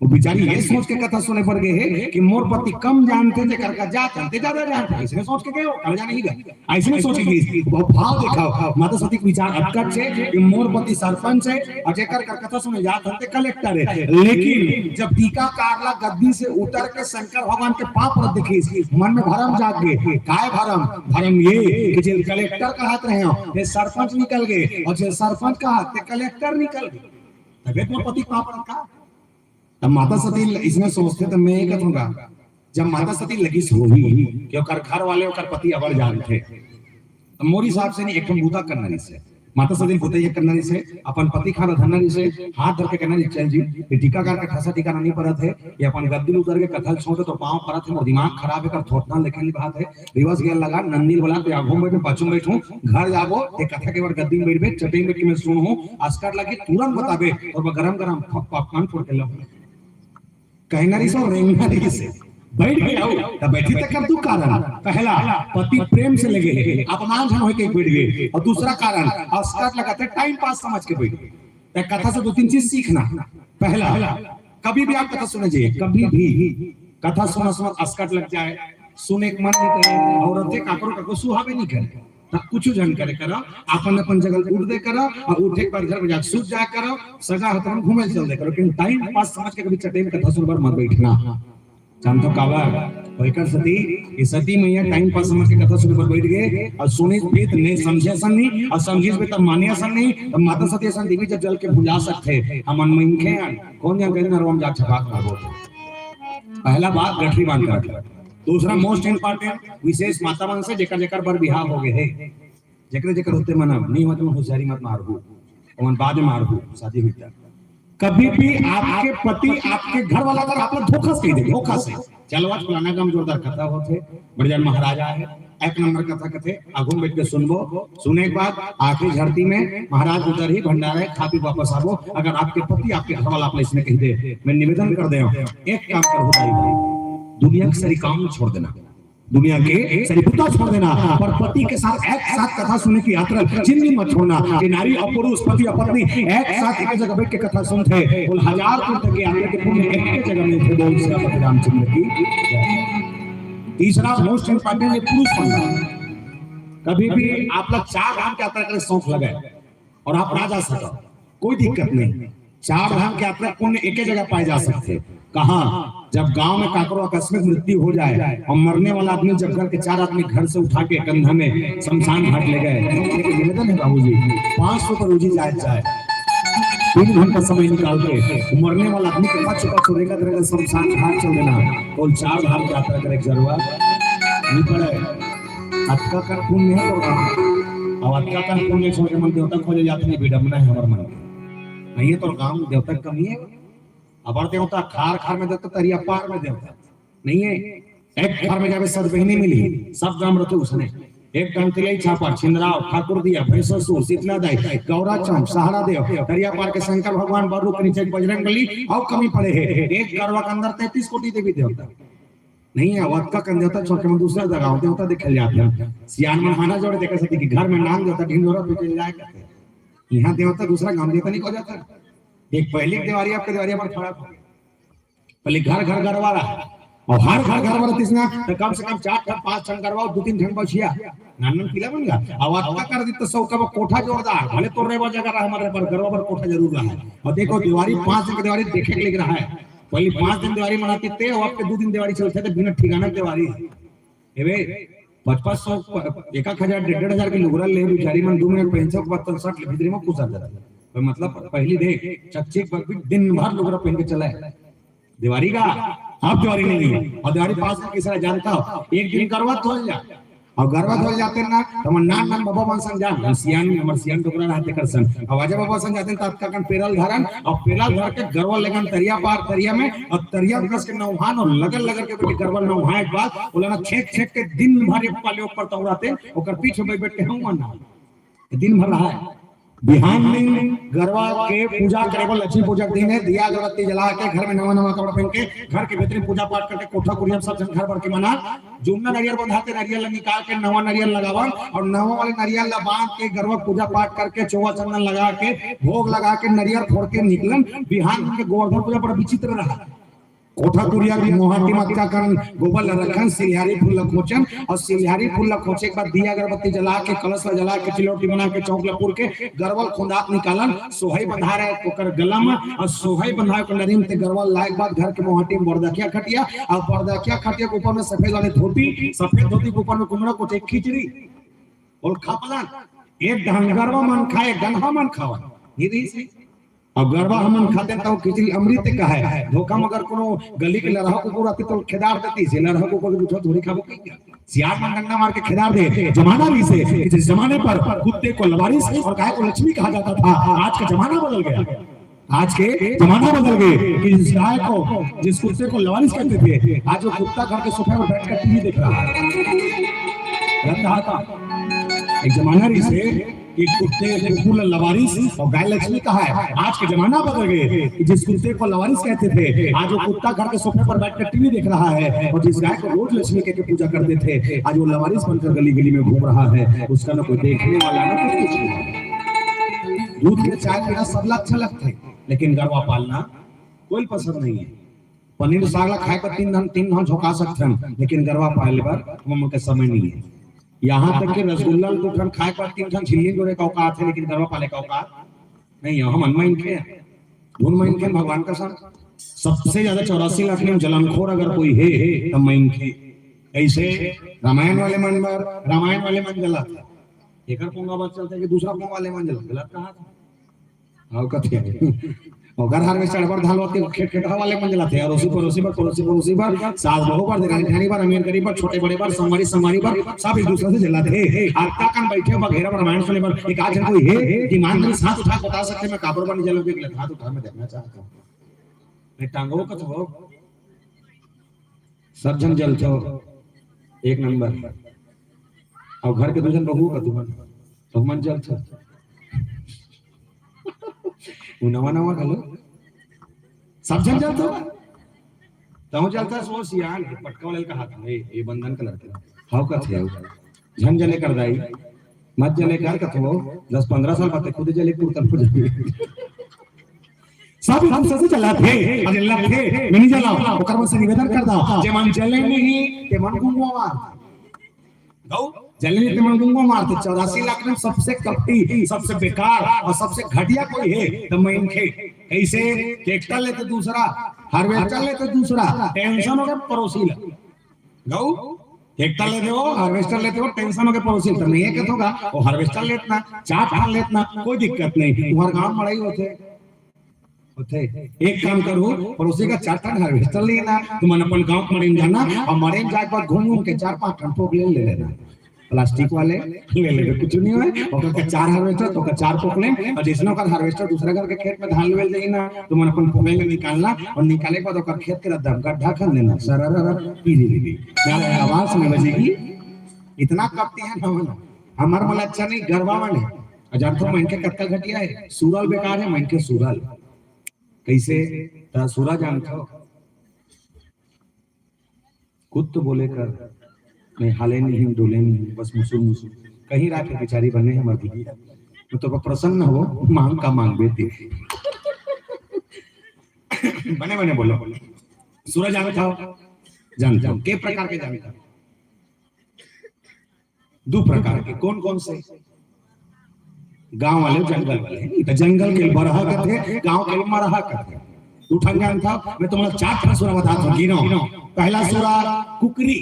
वो बेचारी ये सोच के कथा सुने पर गए है कि मोर पति कम जानते थे, कर का जात जानते, ज्यादा जानते, इसने सोच के गए हो, कर जाने ही गए। ऐसे नहीं सोचेगी, वो भाव देखा, माता सती के विचार अटकट छे कि मोर पति सरपंच है और जेकर कर कथा सुने जात हन ते कलेक्टर है। लेकिन जब टीकाकार ला गद्दी से उतर के शंकर भगवान के पाँव पर देखिस, मन में भरम जाग गए। काय भरम? भरम ये कि जे कलेक्टर कहत रहे हो, ये सरपंच निकल गए, और जे सरपंच कहा ते कलेक्टर निकल गए। तबे तो पति पाँव पर का? तब माता सती इसने सोचते, तब मैं ये कहूँगा, जब माता सती लगिस होही कि ओकर घर वाले, ओकर पति अबर जानथे, तो मोर हिसाब से नहीं, एक ठन बूता करना रहिसे। माता सती बूता ये करना रहिसे, अपन पति खाना धरना रहिसे, हाथ धर के कहना रहिसे, "चल जी, ये टीकाकार के ठसा ठिकाना नहीं परत है, ये अपन गद्दी उतर के कथा छोड़ तो पाँव परत है, मोर दिमाग खराब है, कर थोथना लेकिन बात है, रिवर्स गियर लगा, नंदी वाला ते आगू में बैठ, पाछू में बैठूं, घर जाबो, ते कथा के बार गद्दी में बैठबे, चटई में बैठ के मैं सुनहूं, अस्कट लगी तुरंत बताबे, और मैं गरम गरम पॉपकॉर्न फोड़ के लाऊं।" कहना रहिसे, रेंगना रहिसे। बैठ गए हो, तब बैठी तक कर दू कारण। पहला, पति प्रेम से लगे, अपमान झन होके बैठ गए। और दूसरा कारण, अस्कट लगाते टाइम पास समझ के बैठ गए। तो कथा से दो तीन चीज सीखना। पहला, कभी भी आप कथा सुने जाइए, कभी भी कथा सुना सुना अस्कट लग जाए, सुने के मन नहीं करे, औरत है काकरो काकरो सुहावे नहीं करे, तब कुछ झन करे करा, अपन अपन जगह उठ दे करा, और उठे के बाद घर में जाके सूत जाया करा, सगा हथवन घूमे चल दे करा, लेकिन टाइम पास समझ के कभी चटई में कथा सुनबर मत बैठना। जानथो काबर? ओकर सती, ये सती मैया टाइम पास समझ के कथा सुनबर बैठ गए, और सुने भी त नहीं समझे असन नहीं, और समझिस भी तब माने असन नहीं, तब माता सती असन देवी जब जल के भुला सकथे, हमन मनखे हन, कौन जान कहीं नरवा में जा छपाक मारबो। पहला बात गठरी बांध कर रख। दूसरा मोस्ट इंपॉर्टेंट, विशेष माता मन से जेकर जेकर बर बिहाव हो गए है, जेकर जेकर होते मन अब नहीं होते, होशियारी मत मारहू, ओमन बाद में मारहू, शादी हुई था। कभी भी आपके पति, आपके घर वाला अगर आप लोग धोखा से कह दे, धोखा से, "चलो आज फलाना गांव जोरदार कथा होत है, बड़े जान महाराजा है, एक नंबर कथा कथे, आगू में बैठ के सुनबो, सुने के बाद आखिरी झड़ती में महाराज उधर ही भंडारा है, खा पी वापस आबो।" अगर आपके पति, आपके घर वाला आप लोग इसने कह दे, मैं निवेदन कर दे हूँ, एक काम करो भाई, दुनिया के सारी काम छोड़ देना, दुनिया के सारी बुता छोड़ देना, पर पति के साथ एक साथ कथा सुनने की यात्रा जिंदगी मत छोड़ना। ये नारी और पुरुष, पति और पत्नी एक साथ एक जगह बैठ के कथा सुनते, बोल हजार पुण्य के यात्रा के पुण्य एक के जगह मिलते। बोल श्री रामचंद्र की जय। तीसरा मोस्ट इंपॉर्टेंट, ये पुरुष पंगा। कभी भी आप लोग चार धाम की यात्रा करे शौक लगे और आप ना जा सको, कोई दिक्कत नहीं। चार धाम की यात्रा पुण्य एक ही जगह पाए जा सकते। कहाँ? जब गांव में काकरो आकस्मिक मृत्यु हो जाए और मरने वाला आदमी जब घर के चार आदमी घर से उठा के कंधा में शमशान घाट ले गए, एक निवेदन है बाबूजी, पाँच सौ पर रोजी जाए जाए, तीन घंटा समय निकाल के मरने वाला आदमी के पक्ष पक्ष रेगा रेगा शमशान घाट चल देना, और चार धाम की यात्रा करे जरूरत नहीं पड़े। अतका कन पुण्य है तोर गांव। अब अतका कन पुण्य छोड़ के मन देवता खोजे जात नहीं, विडम्बना है हमर मन के। नहीं है तोर गांव देवता के कमी है। अबर देवता खार खार में देवता, तरिया पार में देवता नहीं है। एक घर में जाबे सत बहिनी मिली, सब गांव रहते उसने। एक गांव तिलई छापर, छिंदराव, ठाकुर दिया, भैंससुर, शीतला दाई, गौरा चौक, सहारा देव, तरिया पार के शंकर भगवान, बड़ रूप के नीचे बजरंग बली, और कमी पड़े है। एक गरवा के अंदर तैंतीस कोटि देवी देवता। नहीं है, अतका कन देवता छोड़ के मन दूसरा जगह देवता देखे जाते हैं। सियान मन हाना जोड़े देखे सती कि घर में नांग देवता ढिंढोरा पीटे जाए करते। यहाँ देवता दूसरा गांव देवता नहीं को जाता। एक पहली देवारी आपके देवारी पर खड़ा था। पहले घर घर गरवा रहा, अउ हर घर घर बर तीसना, त कम से कम चार ठन, पांच ठन गरवा, दू तीन ठन बछिया, नान नान पीला मन गा। अउ अतका कर दी त सौ का कोठा जोरदार, भले तोर रहे बर जगह रहा, मत रहे बर, गरवा बर कोठा जरूर रहा है। अउ देखो, देवारी पांच दिन के देवारी देखे के लेके रहा है। पहली पांच दिन देवारी मनाती ते, अउ अब के दू दिन देवारी चलते, त बिना ठिकाना के देवारी। एबे, पचपन सौ, एक एक हजार, डेढ़ डेढ़ हजार के लुगरा ले, बिचारी मन दू मिनट पहन से, ओकर बाद तन शर्ट ले भीतरी में घुस जाता। पर मतलब, पहली देख, चकचिक बकबिक दिन भर लुगरा पहन के चला है। देवारी का, अब देवारी नहीं है। अउ देवारी पास में किसरा जानता हो, एक दिन गरवा धोल जा, अउ गरवा धोल जाते ना, त हमर नान नान बाबा मन संग जान, हम सियान, हमर सियान डोकरा रहते कर संग। अउ आजा बाबा संग जाते, त अतका कन पेरल धरन, अउ पेरल धर के गरवा लेगन तरिया पार, तरिया में, अउ तरिया में कस के नौहान, अउ लगल लगल के बेटी गरवा नौहाए के बाद, ओला ना छेक छेक के दिन भर एक पाले ऊपर तौराते, ओकर पीछे बैठ बैठ के हम ना। दिन भर रहा है। बिहान दिन गरवा के पूजा करे बर, लक्ष्मी पूजा के दिन है, दिया अगरबत्ती जला के, घर में नवा नवा कपड़ा पहन के, घर के भीतरी पूजा पाठ करके, कोठा कुरिया सब झन घर भर के मना, जुमना नरियर बंधाते, नरियर ला निकाल के नवा नरियर लगावन, अउ नवा वाले नरियर ला बांध के गरवा पूजा पाठ करके, चोवा चंदन लगा के, भोग लगा के, नरियर फोड़ के निकलन। बिहान दिन के गोवर्धन पूजा बड़ा विचित्र रहा। कोठा कुरिया के मोहाटी मटका कन गोबर ला रखन, सिलिहारी फूल ला खोचन, अउ सिलिहारी फूल ला खोचे के बाद दिया अगरबत्ती जला के, कलश ला जला के, चिलौटी बना के, चौक ला पुर के, गरवा ल खोंदात निकालन। सोहई बंधाए रहे ओकर गला में, अउ सोहई बंधाए ओकर नरीन ते गरवा ल लाए के बाद घर के मोहाटी में बरदखिया खटिया, अउ बरदखिया खटिया के ऊपर में सफेद वाले धोती, सफेद धोती के ऊपर में कुमड़ा कोचे खिचड़ी, ओल खापलन। एक डहन गरवा मन खाए, गनहा मन खावन। ये रही से। अब गरवा हमन खाते त खिचड़ी अमृत कहाए। धोखा म अगर कोनो गली के लरहा कुकुर आती त खेदार देती, से लरहा कुकुर के दूठा थोड़ी खाबो कहीं का। सियार मन डंडा मार के खेदार दे, जमाना भी से, जिस जमाने पर कुत्ते को लवारिस और गाय को लक्ष्मी कहा जाता था, आज का जमाना बदल गया। आज के जमाना बदल गए कि जिस गाय को, जिस कुत्ते को लवारिस कहते थे, आज वो कुत्ता घर के सोफे पर बैठ कर टीवी देख रहा है। गलत कहा था। एक जमाना रही से कि कुत्ते, कुकुर ल लवारिस अउ गाय लक्ष्मी कहाए। आज के जमाना बदल गए कि जिस कुत्ते को लवारिस कहते थे, आज वो कुत्ता घर के सोफे पर बैठकर टीवी देख रहा है, और जिस गाय को रोज लक्ष्मी कह के पूजा करते थे, आज वो लवारिस बनकर गली गली में घूम रहा है। उसका ना कोई देखने वाला, ना कोई कुछ नहीं। दूध के चाय पीना सबला अच्छा लगता है, लेकिन गरवा पालना कोई पसंद नहीं है। पनीर साग ला खाए बर तीन घन, तीन घन झोंका सकथन, लेकिन गरवा पाले बर हमन के समय नहीं है। यहाँ तक कि रसगुल्ला ल दू ठन खाए बर तीन ठन झिल्ली जोड़े का औकात है, लेकिन गरवा पाले का औकात नहीं है। हमन मनखे, धुन मनखे, भगवान कसम। सबसे ज्यादा चौरासी लाख में जलनखोर अगर कोई है, त मनखे। ऐसे रामायण वाले मन बर, रामायण वाले मन जलात हे। एकर पोंगा बर चलत हे कि दूसरा पोंगा वाले मन जलात हे? गलत कहा था। अउ कथे, ओकर हार्वेस्टर बर धान होते, खेत खेतहा वाले मन जलात हे, अरोसी परोसी बर, परोसी परोसी बर, सास बहू बर, देरानी जेठानी बर, अमीर गरीब बर, छोटे बड़े बर, संगवारी संगवारी बर, सब एक दूसरा से जलात हे। अतका कन बैठे बर, घेरा बर, रामायण सुने बर, एक आध झन कोई हे, ईमानदारी साथ उठा के बता सकथे, मैं काबर बर नहीं जलूं, एक हाथ उठा, मैं देखना चाहता हूं। मैं टांगो कथो, सब झन जलथो, एक नंबर। अउ घर के दू झन बहू का तुमन, तुमन जलथो। वो नवा नवा घलो। सब झन जलथो। तहूं जलथस, वो सियान हे, पटका वाले का हाथ में, ये बंधन का लड़का। हव कथे हो। झन जले कर दाई। मत जले कर कथो, दस पन्द्रह साल बाद खुद जले कुर्तन हो जाए। सब एक दूसरे से जलात हे, अउ जलात हे, मैं नहीं जलाओ, ओकर मन से निवेदन कर दो, जे मन जले नहीं, ते मन गुंगवा मार। गौ, जले नहीं, ते मन गुंगवा मार, ते चौरासी लाख में सबसे कपटी, सबसे बेकार अउ सबसे घटिया कोई हे, त मनखे। कैसे? ट्रैक्टर लेते दूसरा, हार्वेस्टर लेते दूसरा, टेंशन हो गया पड़ोसी ला। गौ, ट्रैक्टर लेते हो, हार्वेस्टर लेते हो, टेंशन हो गया पड़ोसी ला। त मैं ये कहत होगा, वो हार्वेस्टर लेतना, चार ठन लेतना, कोई दिक्कत नहीं, तुम्हारे गांव में लड़ाई होते। होथे। एक काम करो, पड़ोसी का चार ठन हार्वेस्टर लेना, तुमन अपन गांव के मड़ई में जाना, अउ मड़ई में जाए के बाद घूम घूम के चार पांच ठन फोकलेन ले लेना। प्लास्टिक वाले ले लेबे, कुछ नहीं होय। ओकर के चार हार्वेस्टर, तो ओकर चार फोकलेन, अउ जैसने ओकर हार्वेस्टर दूसरा घर के खेत में धान लेवे जाही ना, तुमन अपन फोकलेन निकालना, अउ निकाले के बाद ओकर खेत के रद्दा में गड्ढा खन देना, सरर, पीली, पीली। मैं आवाज सुने बजेगी, इतना कपटी हे ना, हमर मन अच्छा नहीं, गरवा वाले। अउ जानथो मनखे कतका घटिया हे, सुरल बेकार हे मनखे, सुरल। कैसे? त सुरा जानथो, कुत्त बोले कर, मैं हाले नहीं, डोले नहीं, बस मुसुर मुसुर। कहीं रात के बेचारी बने हमर दीदी, मैं तो प्रसन्न हो, मांग का मांग बेटी। बने बने बोलो, सुरा जानथो। जानथव? के प्रकार के जानथव? दू प्रकार के। कौन कौन से? गांव वाले, जंगल वाले। त जंगल के बरहा कथे, गांव के मरहा कथे। दू ठन जानथव? मैं तुमला चार ठन सुरा बताथव, गिनो। पहला सुरा कुकरी,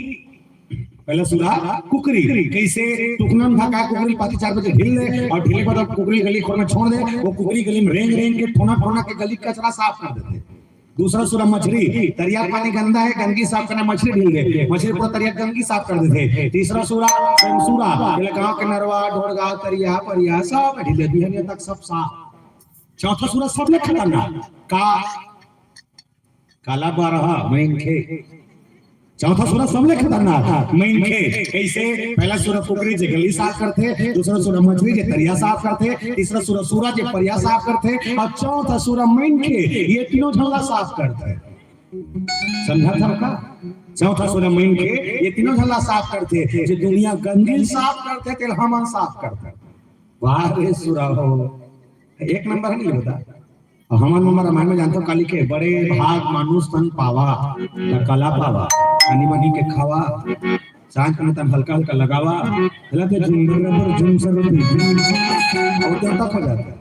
पहला सुरा कुकरी। कैसे? टुकना में धका कुकरी पाती चार बजे ढील दे अउ ढीले के बाद कुकरी गली खोर में छोड़ दे। वो कुकरी गली में रेंग रेंग के, ठोना ठोना के गली कचरा साफ कर देथे। दूसरा सुरा मछरी, तरिया पानी गंदा है, गंदगी साफ करना, मछरी ढील दे, मछरी पूरा तरिया गंदगी साफ कर देथे। तीसरा सुरा, सुरा, एला गांव के नरवा, ढोड़गा, तरिया, परिया सब ढील दे, बिहनिया तक सब साफ। चौथा सुरा सबले खतरनाक, का? काला बरहा, मनखे। चौथा सुरा सबले खतरनाक, मनखे। कैसे? पहला सुरा कुकरी जे गली साफ करथे, दूसरा सुरा मछरी जे तरिया साफ करथे, तीसरा सुरा सुरा जे परिया साफ करथे, अउ चौथा सुरा मनखे, ये तीनों झन ला साफ करथे। समझा था का? चौथा सुरा मनखे, ये तीनों झन ला साफ करथे। जे दुनिया गंदगी साफ करथे, तेला हमन साफ करथे। वाह रे सुरा हो, एक नंबर है नहीं होता। अउ हमन नंबर रामायण में जानथव काली के, बड़े भाग मानुष तन पावा, त कला पावा, आनी बानी के खावा, सांझ के तन हल्का हल्का लगावा, चला ते झुंबर रबर झुम सर भी, अउ देवता खो जाता।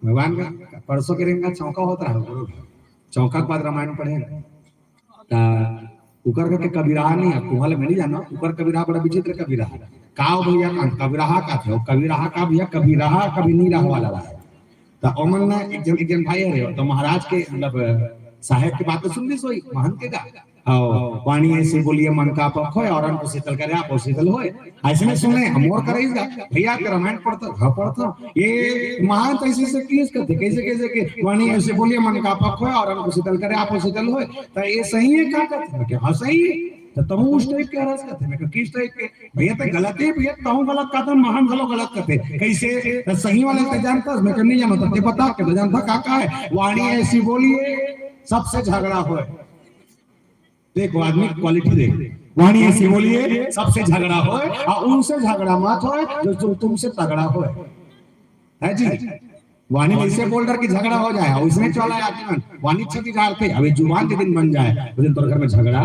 भगवान का परसों के रेंगा चौका होत रहा गुरु, चौका के बाद रामायण पढ़े। त उकर करके कबीरहा नहीं है, तुहले मैं नहीं जाना, उकर कबीरहा बड़ा विचित्र कबीरहा। का हो भैया, का कबीरहा का थे? वो कबीरहा का भैया, कबीरहा कभी नहीं रहा वाला रहा है। त ओमन ना एक जन, एक जन भाई हरे, त महाराज के, मतलब, साहेब के बात तो सुन ली सोई, महंत के का? आओ, वाणी ऐसी बोलिए मन का पख होय, औरन को शीतल करे, आप शीतल होय। ऐसे में सुने, हम और कराई जा, भैया के रामायण पढ़ता, हाँ पढ़ता। ये महान तो ऐसे से किस करते, कैसे, कैसे के, वाणी ऐसे बोलिए मन का पख होय, औरन को शीतल करे, आप शीतल होय। त ये सही है का कहते? मैं कहा, हाँ सही है। त तहूँ उस टाइप के हरस कहते, मैं कहा, किस टाइप के? भैया त गलत है भैया, तहूँ गलत कहते, महान घलो गलत कहते। कैसे? त सही वाले त जानता, मैं कहा, नहीं जानो, त ते बता के त जानता का, का है? वाणी ऐसी बोलिए, सबसे झगड़ा होय। देखो, आदमी क्वालिटी देखो। वाणी ऐसी बोलिए, सबसे झगड़ा होय, अउ उनसे झगड़ा मत होय, जो तुम, तुमसे तगड़ा होय। है जी? वाणी ऐसे बोल डर के झगड़ा हो जाए, अउ इसने चला आदमी मन। वाणी छति झारथे, अबे जुबान के दिन बन जाए, उस दिन तोर घर में झगड़ा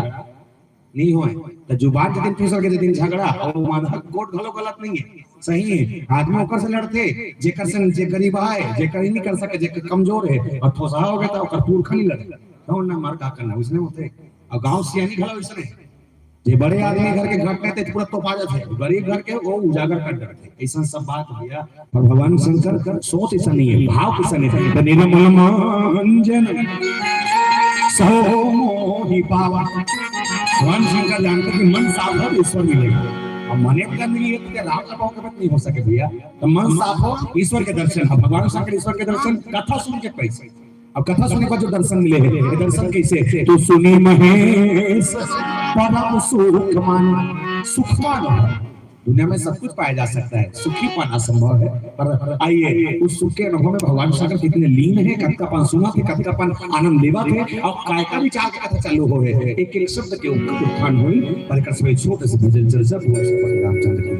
नहीं होय। त जुबान के दिन, दूसर के दिन झगड़ा, अउ माधव कोट घलो गलत नहीं है, सही है। आदमी ओकर से लड़थे, जेकर से, जे गरीब आए, जेकर ही नहीं कर सके, जेकर कमजोर है, अउ ठोसहा हो गया त ओकर पुरखा नहीं लड़े। कौन ना मार का करना, उसने होथे। अउ गांव सियानी घलो इसने। जे बड़े आदमी घर के घटना ते पूरा तोपा जाथे, गरीब घर के वो उजागर कर डरथे। ऐसा सब बात भैया, पर भगवान शंकर सोच ऐसा नहीं है, भाव कैसा नहीं है। तो निर्मल मन जन सो मोहि पावा। भगवान शंकर जानते कि मन साफ हो तो ईश्वर मिलेगा। अब मने का नहीं है तो क्या राम का पाव कभी नहीं हो सके भैया। तो मन साफ हो, ईश्वर के दर्शन हो। भगवान शंकर ईश्वर के दर्शन कथा सुन के पैसे। अब कथा सुने के बाद जो दर्शन मिले हैं, ये दर्शन कैसे? तो सुनी महेश परम सुख मान, सुख मान। दुनिया में सब कुछ पाया जा सकता है, सुखी पाना संभव है, पर आइए उस सुख के अनुभव में भगवान शंकर कितने लीन है, कतका पन सुनत हे, कतका पन आनंद लेवत हे, अउ काय का विचार के कथा चालू होय हे, एक एक शब्द के उप-, उत्थान होई, पर एकर समय छोटे से भजन चर्चा, भगवान श्री रामचंद्र की।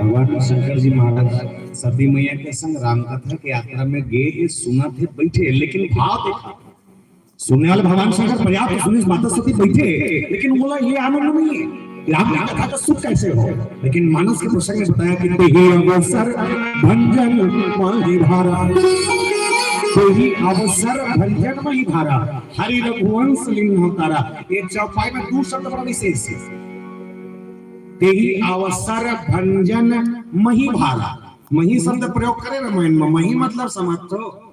भगवान शंकर जी महाराज सती मैया के संग रामकथा के यात्रा में गे हे, सुनत हे, बइठे, लेकिन भाव देखा, सुनने वाले भगवान शंकर पर्याप्त सुनिस, माता सती बइठे, लेकिन ओला ये आनंद नहीं है। राम कथा का सुख कैसे हो? लेकिन मानस के प्रसंग में बताया कि तेहि अवसर भंजन माहि भारा। तेहि अवसर भंजन मही भारा, हरि रघुवंश लीन्ह अवतारा। ये चौपाई में दू शब्द बड़ा विशेष हे। तेहि अवसर भंजन मही भारा। मही शब्द प्रयोग करे रामायण में, मही मतलब समझ तो,